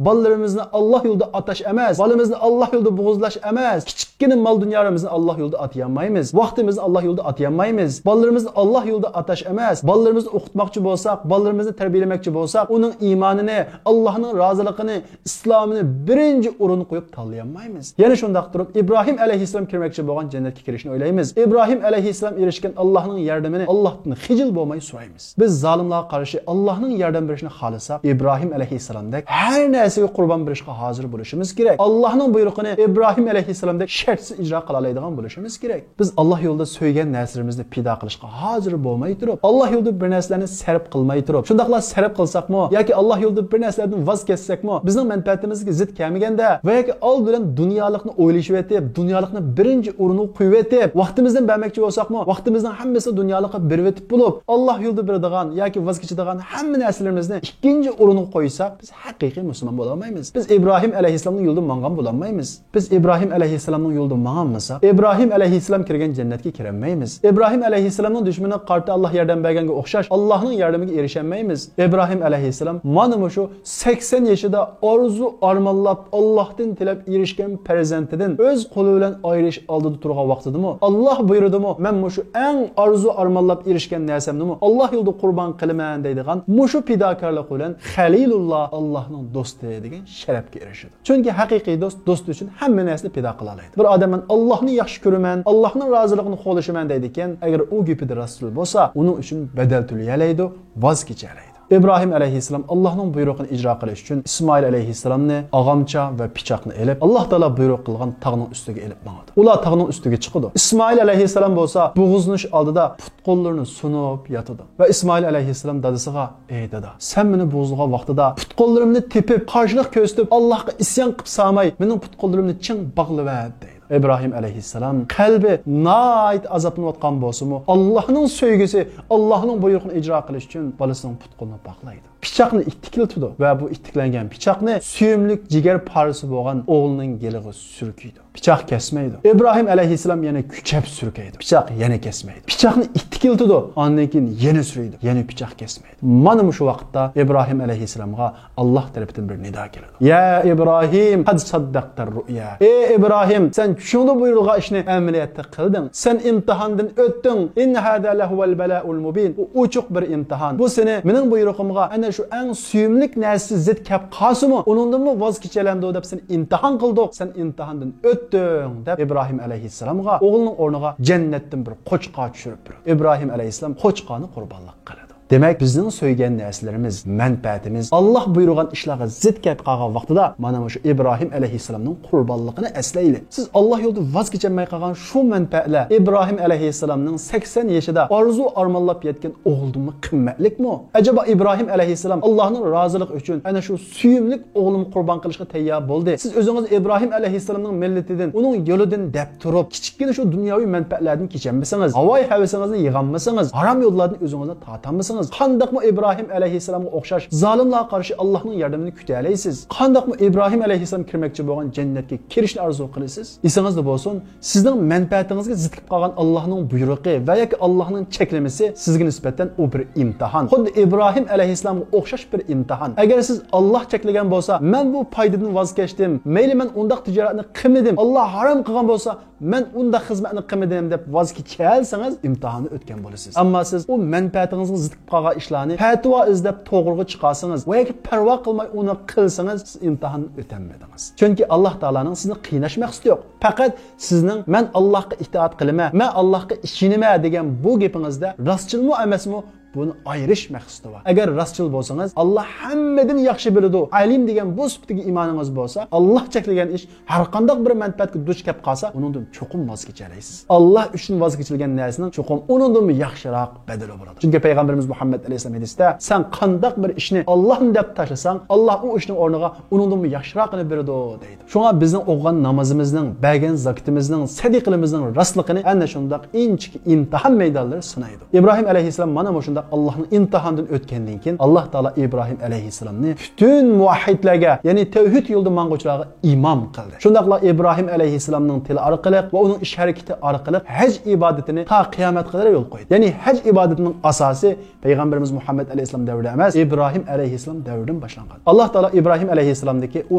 بالىلىرىمىزنى ئاللاھ يولىدا ئاتاش ئەمەس، بالىمىزنى ئاللاھ يولىدا بوغۇزلاش ئەمەس، كىچىككىنە مال دۇنيالىرىمىزنى ئاللاھ يولىدا ئاتىيالمايمىز، ۋاقتىمىزنى ئاللاھ يولىدا ئاتىيالمايمىز. بالىلىرىمىزنى ئاللاھ يولىدا ئاتاش ئەمەس، بالىلىرىمىزنى ئوقۇتماقچى بولساق، بالىلىرىمىزنى تەربىيەلىمەكچى بولساق، ئۇنىڭ ئىمانىنى، ئاللاھنىڭ رازىلىقىنى، ئىسلامنى بىرىنچى ئورۇنغا قويۇپ تاللىيالمايمىز. يەنە شۇنداق تۇرۇپ، ئىبراھىم ئەلەيھىسسالام كىرمەكچى بولغان جەننەتكە كىرىشنى ئويلايمىز. ئىبراھىم ئەلەيھىسسالام ئېرىشكەن ئاللاھنىڭ ياردىمىنى ئاللاھتىن خىجىل بولماي سورايمىز. بىز زالىملارغا قارشى ئاللاھنىڭ ياردەم بېرىشىنى خالىساق، ئىبراھىم ئەلەيھىسسالامدەك ھەر نەرسىگە قۇربان بېرىشقا ھازىر بولۇشىمىز كېرەك. ئاللاھنىڭ بۇيرۇقىنى ئىبراھىم ئەلەيھىسسالامدەك شەرتسىز ئىجرا قىلالايدىغان بولۇشىمىز كېرەك. بىز ئاللاھ يولىدا سۆيگەن نەرسىلىرىمىزنى پىدا قىلىشقا ھازىر بولماي تۇرۇپ، ئاللاھ يولىدا بىر نەرسىلەرنى سەرپ قىلماي تۇرۇپ، شۇنداقلا سەرپ قىلساقمۇ ياكى ئاللاھ يولىدا بىر نەرسىلەردىن ۋاز كەچسەكمۇ، بىزنىڭ مەنپەئەتىمىزگە زىت كەلمىگەندە ۋە ياكى ئالدى بىلەن دۇنيالىقنى ئويلىشىۋېتىپ، دۇنيالىقنى بىرىنچى ئورۇنغا قويۇۋېتىپ، ۋاقتىمىزدىن بەرمەكچى بولساقمۇ، ۋاقتىمىزنىڭ ھەممىسىنى دۇنيالىققا بېرىۋېتىپ بولۇپ، ئاللاھ يولىدا بېرىدىغان ياكى ۋاز كېچىدىغان ھەممە نەرسىلىرىمىزنى ئىككىنچى ئورۇنغا قويساق، بىز ھەقىقىي مۇسۇلمان بولالمايمىز. بىز ئىبراھىم ئەلەيھىسسالامنىڭ يولىدا ماڭغان بولالمايمىز. بىز ئىبراھىم ئەلەيھىسسالامنىڭ يولىدا ماڭالمىساق، ئىبراھىم ئەلەيھىسسالام كىرگەن جەننەتكە كىرەلمەيمىز. ئىبراھىم ئەلەيھىسسالامنىڭ دۈشمىنىگە قارىتا ئاللاھ ياردەم بەرگەنگە ئوخشاش، ئاللاھنىڭ ياردىمىگە ئېرىشەلمەيمىز. ئىبراھىم ئەلەيھىسسالام مانا مۇشۇ سەكسەن يېشىدا ئارزۇ ئارمانلاپ، ئاللاھتىن تىلەپ ئېرىشكەن پەرزەنتىدىن ئۆز قولى بىلەن ئايرىش ئالدىدا تۇرغان ۋاقتىدىمۇ، ئاللاھ بۇيرۇدىمۇ، مەن مۇشۇ ئەڭ ئارزۇ ئارمانلاپ ئېرىشكەن نەرسەمنىمۇ ئاللاھ يولىدا قۇربان قىلىمەن دەيدىغان مۇشۇ پىداكارلىق بىلەن خەلىلۇللاھ، ئاللاھنىڭ دوستى دېگەن شەرەپكە ئېرىشىدۇ. چۈنكى ھەقىقىي دوست دوستى ئۈچۈن ھەممە نەرسىنى پىدا قىلالايدۇ. بىر ئادەم مەن ئاللاھنى ياخشى كۆرىمەن، ئاللاھنىڭ رازىلىقىنى قوغلىشىمەن دەيدىكەن، ئەگەر ئۇ گېپىدە راستچىل بولسا، ئۇنىڭ ئۈچۈن بەدەل تۆلىيەلەيدۇ، ۋاز كېچەلەيدۇ. ئىبراھىم ئەلەيھىسسالام ئاللاھنىڭ بۇيرۇقىنى ئىجرا قىلىش ئۈچۈن ئىسمائىل ئەلەيھىسسالامنى، ئاغامچا ۋە پىچاقنى ئېلىپ، ئاللاھ تائالا بۇيرۇق قىلغان تاغنىڭ ئۈستىگە ئېلىپ ماڭىدۇ. ئۇلار تاغنىڭ ئۈستىگە چىقىدۇ. ئىسمائىل ئەلەيھىسسالام بولسا بوغۇزلىنىش ئالدىدا پۇت-قوللىرىنى سۇنۇپ ياتىدۇ. ۋە ئىسمائىل ئەلەيھىسسالام دادىسىغا، ئەي دادا، سەن مېنى بوغۇزلىغان ۋاقتىدا پۇت-قوللىرىمنى تېپىپ، قارشىلىق كۆرسىتىپ، ئاللاھقا ئىسيان قىلىپ سالماي، مېنىڭ پۇت-قوللىرىمنى چىڭ باغلىۋەت، دەيدۇ. ئىبراھىم ئەلەيھىسسالام قەلبى ناھايىتى ئازابلىنىۋاتقان بولسىمۇ، ئاللاھنىڭ سۆيگۈسى، ئاللاھنىڭ بۇيرۇقىنى ئىجرا قىلىش ئۈچۈن بالىسىنىڭ پۇت-قولىنى باغلايدۇ. پىچاقنى ئىتتىكلىتىدۇ ۋە بۇ ئىتتىكلەنگەن پىچاقنى سۆيۈملۈك جىگەر پارىسى بولغان ئوغلىنىڭ گېلىغا سۈركىيدۇ. پىچاق كەسمەيدۇ. ئىبراھىم ئەلەيھىسسالام يەنە كۈچەپ سۈركەيدۇ. پىچاق يەنە كەسمەيدۇ. پىچاقنى ئىتتىكلىتىدۇ، ئاندىن كېيىن يەنە سۈرىدۇ، يەنە پىچاق كەسمەيدۇ. مانا مۇشۇ ۋاقىتتا ئىبراھىم ئەلەيھىسسالامغا ئاللاھ تەرىپىدىن بىر نىدا كېلىدۇ. يا ئىبراھىم، قەد سەددەقتەر رۇئيا. ئەي ئىبراھىم، سەن چۈشۈڭدە بۇيرۇلغان ئىشنى ئەمەلىيەتتە قىلدىڭ. سەن ئىمتىھاندىن ئۆتتۈڭ. ئىننە ھازا لەھۇۋەل بەلائۇل مۇبىن. بۇ ئوچۇق بىر ئىمتىھان. بۇ سېنى مېنىڭ بۇيرۇقۇمغا ئەنە شۇ ئەڭ سۆيۈملۈك نەرسىسى زىت كەپ قالسىمۇ، ئۇنىڭدىنمۇ ۋاز كېچەلەمدۇ دەپ سېنى ئىمتىھان قىلدۇق. سەن ئىمتىھاندىن ئۆتتۈڭ، دەپ ئىبراھىم ئەلەيھىسسالامغا ئوغلىنىڭ ئورنىغا جەننەتتىن بىر قوچقار چۈشۈرۈپ بېرىدۇ. ئىبراھىم ئەلەيھىسسالام قوچقارنى قۇربانلىق قىلىدۇ. دېمەك، بىزنىڭ سۆيگەن نەرسىلىرىمىز، مەنپەئەتىمىز ئاللاھ بۇيرۇغان ئىشلارغا زىت كەپ قالغان ۋاقتىدا، مانا مۇشۇ ئىبراھىم ئەلەيھىسسالامنىڭ قۇربانلىقىنى ئەسلەيلى. سىز ئاللاھ يولىدا ۋاز كېچەلمەي قالغان شۇ مەنپەئەتلەر ئىبراھىم ئەلەيھىسسالامنىڭ سەكسەن يېشىدا ئارزۇ ئارمانلاپ يەتكەن ئوغلىدىنمۇ قىممەتلىكمۇ؟ ئەجەبا ئىبراھىم ئەلەيھىسسالام ئاللاھنىڭ رازىلىقى ئۈچۈن ئەنە شۇ سۆيۈملۈك ئوغلىمۇ قۇربان قىلىشقا تەييار بولدى. سىز ئۆزىڭىز ئىبراھىم ئەلەيھىسسالامنىڭ مىللىتىدىن، ئۇنىڭ يولىدىن دەپ تۇرۇپ، كىچىككىنە شۇ دۇنياۋى مەنپەئەتلەردىن كېچەلمىسىڭىز، ھاۋايى ھەۋىسىڭىزنى يىغالمىسىڭىز، ھارام يوللاردىن ئۆزىڭىزنى تارتالمىسىڭىز، قانداقمۇ ئىبراھىم ئەلەيھىسسالامغا ئوخشاش زالىملارغا قارشى ئاللاھنىڭ ياردىمىنى كۈتەلەيسىز؟ قانداقمۇ ئىبراھىم ئەلەيھىسسالام كىرمەكچى بولغان جەننەتكە كىرىشنى ئارزۇ قىلىسىز؟ ئېسىڭىزدە بولسۇن، سىزنىڭ مەنپەئەتىڭىزگە زىت كېلىپ قالغان ئاللاھنىڭ بۇيرۇقى ۋە ياكى ئاللاھنىڭ چەكلىمىسى سىزگە نىسبەتەن ئۇ بىر ئىمتىھان. خۇددى ئىبراھىم ئەلەيھىسسالامغا ئوخشاش بىر ئىمتىھان. ئەگەر سىز ئاللاھ چەكلىگەن بولسا، مەن بۇ پايدىدىن ۋاز كەچتىم، مەيلى مەن ئۇنداق تىجارەتنى قىلمىدىم، ئاللاھ ھارام قىلغان بولسا، مەن ئۇنداق خىزمەتنى قىلمىدىم دەپ ۋاز كېچەلسىڭىز، ئىمتىھاننى ئۆتكەن بولىسىز. ئەمما سىز ئۇ مەنپەئەتىڭىزگە زىت كېلىپ قالغان ئىشلارنى پەتىۋا ئىزدەپ توغرىغا چىقارسىڭىز ۋە ياكى پەرۋا قىلماي ئۇنى قىلسىڭىز، سىز ئىمتىھاندىن ئۆتەلمىدىڭىز. چۈنكى ئاللاھ تائالانىڭ سىزنى قىيناش مەقسىتى يوق. پەقەت سىزنىڭ «مەن ئاللاھقا ئىتائەت قىلىمەن، مەن ئاللاھقا ئىشىنىمەن» دېگەن بۇ گېپىڭىزدە راستچىلمۇ ئەمەسمۇ، بۇنى ئايرىش مەقسىتى بار. ئەگەر راستچىل بولسىڭىز، ئاللا ھەممىدىن ياخشى بىلىدۇ، ئالىم دېگەن بۇ سۈپىتىگە ئىمانىڭىز بولسا، ئاللا چەكلىگەن ئىش ھەر قانداق بىر مەنپەئەتكە دۇچ كەپ قالسا، ئۇنىڭدىن چوقۇم ۋاز كېچەلەيسىز. ئاللا ئۈچۈن ۋاز كېچىلگەن نەرسىنىڭ چوقۇم ئۇنىڭدىنمۇ ياخشىراق بەدىلى بولىدۇ. چۈنكى پەيغەمبىرىمىز مۇھەممەد ئەلەيھىسسالام ھەدىستە، سەن قانداق بىر ئىشنى ئاللانى دەپ تاشلىساڭ، ئاللا ئۇ ئىشنىڭ ئورنىغا ئۇنىڭدىنمۇ ياخشىراقىنى بېرىدۇ، دەيدۇ. شۇڭا بىزنىڭ ئوقۇغان نامىزىمىزنىڭ، بەرگەن زاكىتىمىزنىڭ، سەدىقىلىرىمىزنىڭ راستلىقىنى ئەنە شۇنداق ئىنچىكە ئىمتىھان مەيدانلىرى سىنايدۇ. ئىبراھىم ئەلەيھىسسالام مانا مۇشۇنداق ئاللانىڭ ئىمتىھانىدىن ئۆتكەندىن كېيىن، ئاللا تائالا ئىبراھىم ئەلەيھىسسالامنى پۈتۈن مۇۋەھھىدلەرگە، يەنى تەۋھىد يولىدا ماڭغۇچىلارغا ئىمام قىلدى. شۇنداقلا ئىبراھىم ئەلەيھىسسالامنىڭ تىلى ئارقىلىق ۋە ئۇنىڭ ئىش ھەرىكىتى ئارقىلىق ھەج ئىبادىتىنى تا قىيامەتكە قەدەر يولغا قويدى. يەنى ھەج ئىبادىتىنىڭ ئاساسى پەيغەمبىرىمىز مۇھەممەد ئەلەيھىسسالام دەۋرىدە ئەمەس، ئىبراھىم ئەلەيھىسسالام دەۋرىدىن باشلانغان. ئاللا تائالا ئىبراھىم ئەلەيھىسسالامدىكى ئۇ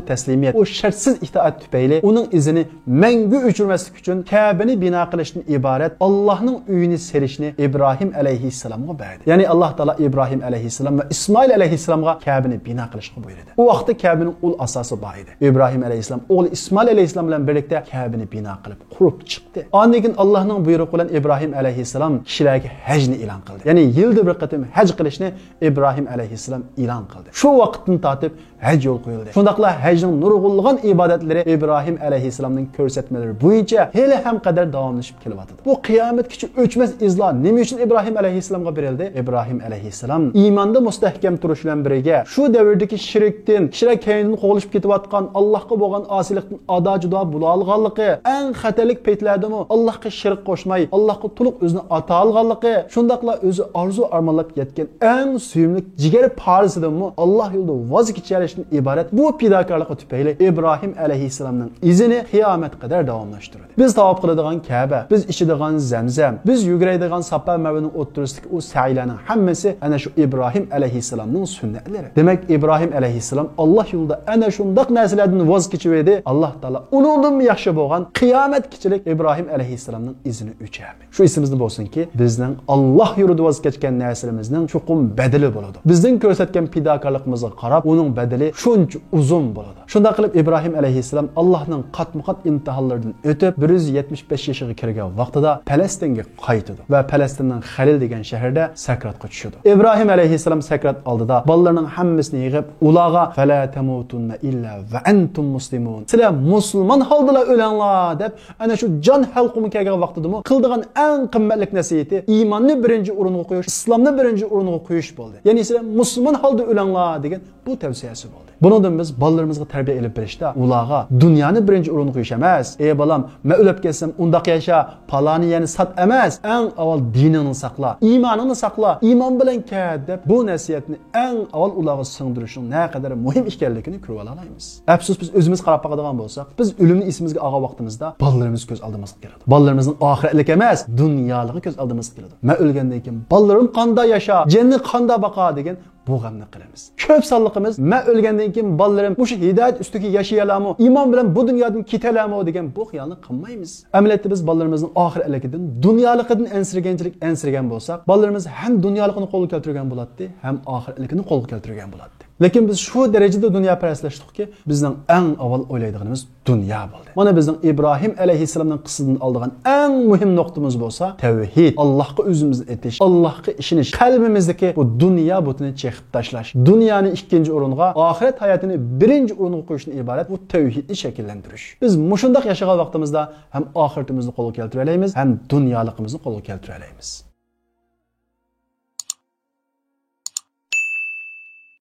تەسلىمىيەت، ئۇ شەرتسىز ئىتائەت تۈپەيلى ئۇنىڭ ئىزىنى مەڭگۈ ئۆچۈرمەسلىك ئۈچۈن كەبىنى بىنا قىلىشتىن ئىبارەت ئاللانىڭ ئۆيىنى سېلىشنى ئىبراھىم ئەلەيھىسسالامغا بەردى. يەنى ئاللا تائالا ئىبراھىم ئەلەيھىسسالام ۋە ئىسمائىل ئەلەيھىسسالامغا كەبىنى بىنا قىلىشقا بۇيرۇدى. ئۇ ۋاقىتتا كەبىنىڭ ئۇل ئاساسى بار ئىدى. ئىبراھىم ئەلەيھىسسالام ئوغلى ئىسمائىل ئەلەيھىسسالام بىلەن بىرلىكتە كەبىنى بىنا قىلىپ قۇرۇپ چىقتى. ئاندىن كېيىن ئاللانىڭ بۇيرۇقى بىلەن ئىبراھىم ئەلەيھىسسالام كىشىلەرگە ھەجنى ئېلان قىلدى. يەنى يىلدا بىر قېتىم ھەج قىلىشنى ئىبراھىم ئەلەيھىسسالام ئېلان قىلدى. شۇ ۋاقىتتىن تارتىپ ھەج يولغا قويۇلدى. شۇنداقلا ھەجنىڭ نۇرغۇنلىغان ئىبادەتلىرى ئىبراھىم ئەلەيھىسسالامنىڭ كۆرسەتمىلىرى ببويىچە ھېلىھەم قەدەر داۋاملىشىپ كېلىۋاتىدۇ. بۇ قىيامەتكىچە ئۆچمەس ئىزلار نېمە ئۈچۈن ئىبراھىم ئەلەيھىسسالامغا بېرىلدى؟ ئىبراھىم ئەلەيھىسسالام ئىماندا مۇستەھكەم تۇرۇش بىلەن بىرگە، شۇ دەۋردىكى شىركتىن، كىشىلەر كەينىدىن قوغلىشىپ كېتىۋاتقان، ئاللاھقا بولغان ئاسىيلىقتىن ئادا-جۇدا بولالىغانلىقى، ئەڭ خەتەرلىك پەيتلەردىمۇ ئاللاھقا شېرىك قوشماي، ئاللاھقا تولۇق ئۆزىنى ئاتالىغانلىقى، شۇنداقلا ئۆزى ئارزۇ-ئارمانلاپ يەتكەن ئەڭ سۆيۈملۈك جىگەر پارىسىدىنمۇ ئاللاھ يولىدا ۋاز كېچەلىشتىن ئىبارەت بۇ پىداكارلىقى تۈپەيلى ئىبراھىم ئەلەيھىسسالامنىڭ ئىزىنى قىيامەت قەدەر داۋاملاشتۇرىدۇ. بىز تاۋاپ قىلىدىغان كەبە، بىز ئىچىدىغان زەمزەم، بىز يۈگۈرەيدىغان ساپا مەرۋىنىڭ ئوتتۇرىسىدىكى ئۇ سەئيلەرنىڭ ھەممىسى ئەنە شۇ ئىبراھىم ئەلەيھىسسالامنىڭ سۈننەتلىرى. دېمەك، ئىبراھىم ئەلەيھىسسالام ئاللاھ يولىدا ئەنە شۇنداق نەرسىلەردىن ۋاز كېچىۋىدى. ئاللاھ تائالا ئۇنىڭدىنمۇ ياخشى بولغان قىيامەتكىچىلىك ئىبراھىم ئەلەيھىسسالامنىڭ ئىزىنى ئۆچۈرمىدى. شۇ ئېسىمىزدە بولسۇنكى، بىزنىڭ ئاللاھ يولىدا ۋاز كەچكەن نەرسىلىرىمىزنىڭ چوقۇم بەدىلى بولىدۇ. بىزنىڭ كۆرسەتكەن پىداكارلىقىمىزغا قاراپ، ئۇنىڭ بەدىلى شۇنچە ئۇزۇن بولىدۇ. شۇنداق قىلىپ، ئىبراھىم ئەلەيھىسسالام ئاللاھنىڭ قاتمۇقات ئىمتىھانلىرىدىن ئۆتۈپ، بىر يۈز يەتمىش بەش يېشىغا كىرگەن ۋاقتىدا پەلەستىنگە قايتىدۇ ۋە پەلەستىننىڭ خەلىل دېگەن شەھىرىدە سەكراتقا چۈشىدۇ. ئىبراھىم ئەلەيھىسسالام سەكرات ئالدىدا بالىلىرىنىڭ ھەممىسىنى يىغىپ، ئۇلارغا، فلا تموتن إلا وأنتم مسلمون، سىلەر مۇسۇلمان ھالدىلا ئۆلەڭلار، دەپ، ئەنە شۇ جان ھەلقۇمىغا كەلگەن ۋاقتىدىمۇ قىلىدىغان ئەڭ قىممەتلىك نەسىھىتى ئىماننى بىرىنچى ئورۇنغا قويۇش، ئىسلامنى بىرىنچى ئورۇنغا قويۇش بولدى. يەنى سىلەر مۇسۇلمان ھالدا ئۆلەڭلار دېگەن بۇ تەۋسىيەسى بولدى. بۇنىڭدىن بىز بالىلىرىمىزغا تەربىيە ئېلىپ بېرىشتا ئۇلارغا دۇنيانى بىرىنچى ئورۇنغا قويۇش ئەمەس، ئەي بالام، مەن ئۆلۈپ كەتسەم ئۇنداق ياشا، پالانى يەنى سات ئەمەس، ئەڭ ئاۋۋال دىنىڭنى ساقلا، ئىمانىڭنى ساقلا، ئىمان بىلەن كەت، دەپ بۇ نەسىھەتنى ئەڭ ئاۋۋال ئۇلارغا سىڭدۈرۈشنىڭ نەقەدەر مۇھىم ئىكەنلىكىنى كۆرۈۋالالايمىز. ئەپسۇس، بىز ئۆزىمىز قاراپ باقىدىغان بولساق، بىز ئۆلۈمنى ئېسىمىزگە ئالغان ۋاقتىمىزدا بالىلىرىمىز كۆز ئالدىمىزغا كېلىدۇ. بالىلىرىمىزنىڭ ئاخىرەتلىك ئەمەس، دۇنيالىقى كۆز ئالدىمىزغا كېلىدۇ. مەن ئۆلگەندىن كېيىن بالىلىرىم قاندا ياشا، جەننەت قاندا باقا دېگەن بۇ غەمنى قىلىمىز. كۆپ سانلىقىمىز مەن ئۆلگەندىن كېيىن بالىلىرىم مۇشۇ ھىدايەت ئۈستىگە ياشىيالامۇ، ئىمان بىلەن بۇ دۇنيادىن كېتەلەمۇ دېگەن بۇ خىيالنى قىلمايمىز. ئەمەلىيەتتە بىز بالىلىرىمىزنىڭ ئاخىرەتلىكىدىن، دۇنيالىقىدىن ئەنسىرىگەنچىلىك ئەنسىرىگەن بولساق، بالىلىرىمىز ھەم دۇنيالىقىنى قولغا كەلتۈرگەن بولاتتى، ھەم ئاخىرەتلىكىنى قولغا كەلتۈرگەن بولاتتى. لېكىن بىز شۇ دەرىجىدە دۇنياپەرەسلەشتۇقكى، بىزنىڭ ئەڭ ئاۋۋال ئويلايدىغىنىمىز دۇنيا بولدى. مانا بىزنىڭ ئىبراھىم ئەلەيھىسسالامنىڭ قىسسىسىدىن ئالىدىغان ئەڭ مۇھىم نۇقتىمىز بولسا تەۋھىد، ئاللاھقا ئۆزىمىزنى ئېتىش، ئاللاھقا ئىشىنىش، قەلبىمىزدىكى بۇ دۇنيا بۇتىنى چېقىپ تاشلاش، دۇنيانى ئىككىنچى ئورۇنغا، ئاخىرەت ھاياتىنى بىرىنچى ئورۇنغا قويۇشتىن ئىبارەت بۇ تەۋھىدنى شەكىللەندۈرۈش. بىز مۇشۇنداق ياشىغان ۋاقتىمىزدا ھەم ئاخىرىتىمىزنى قولغا كەلتۈرەلەيمىز، ھەم دۇنيالىقىمىزنى قولغا كەلتۈرەلەيمىز.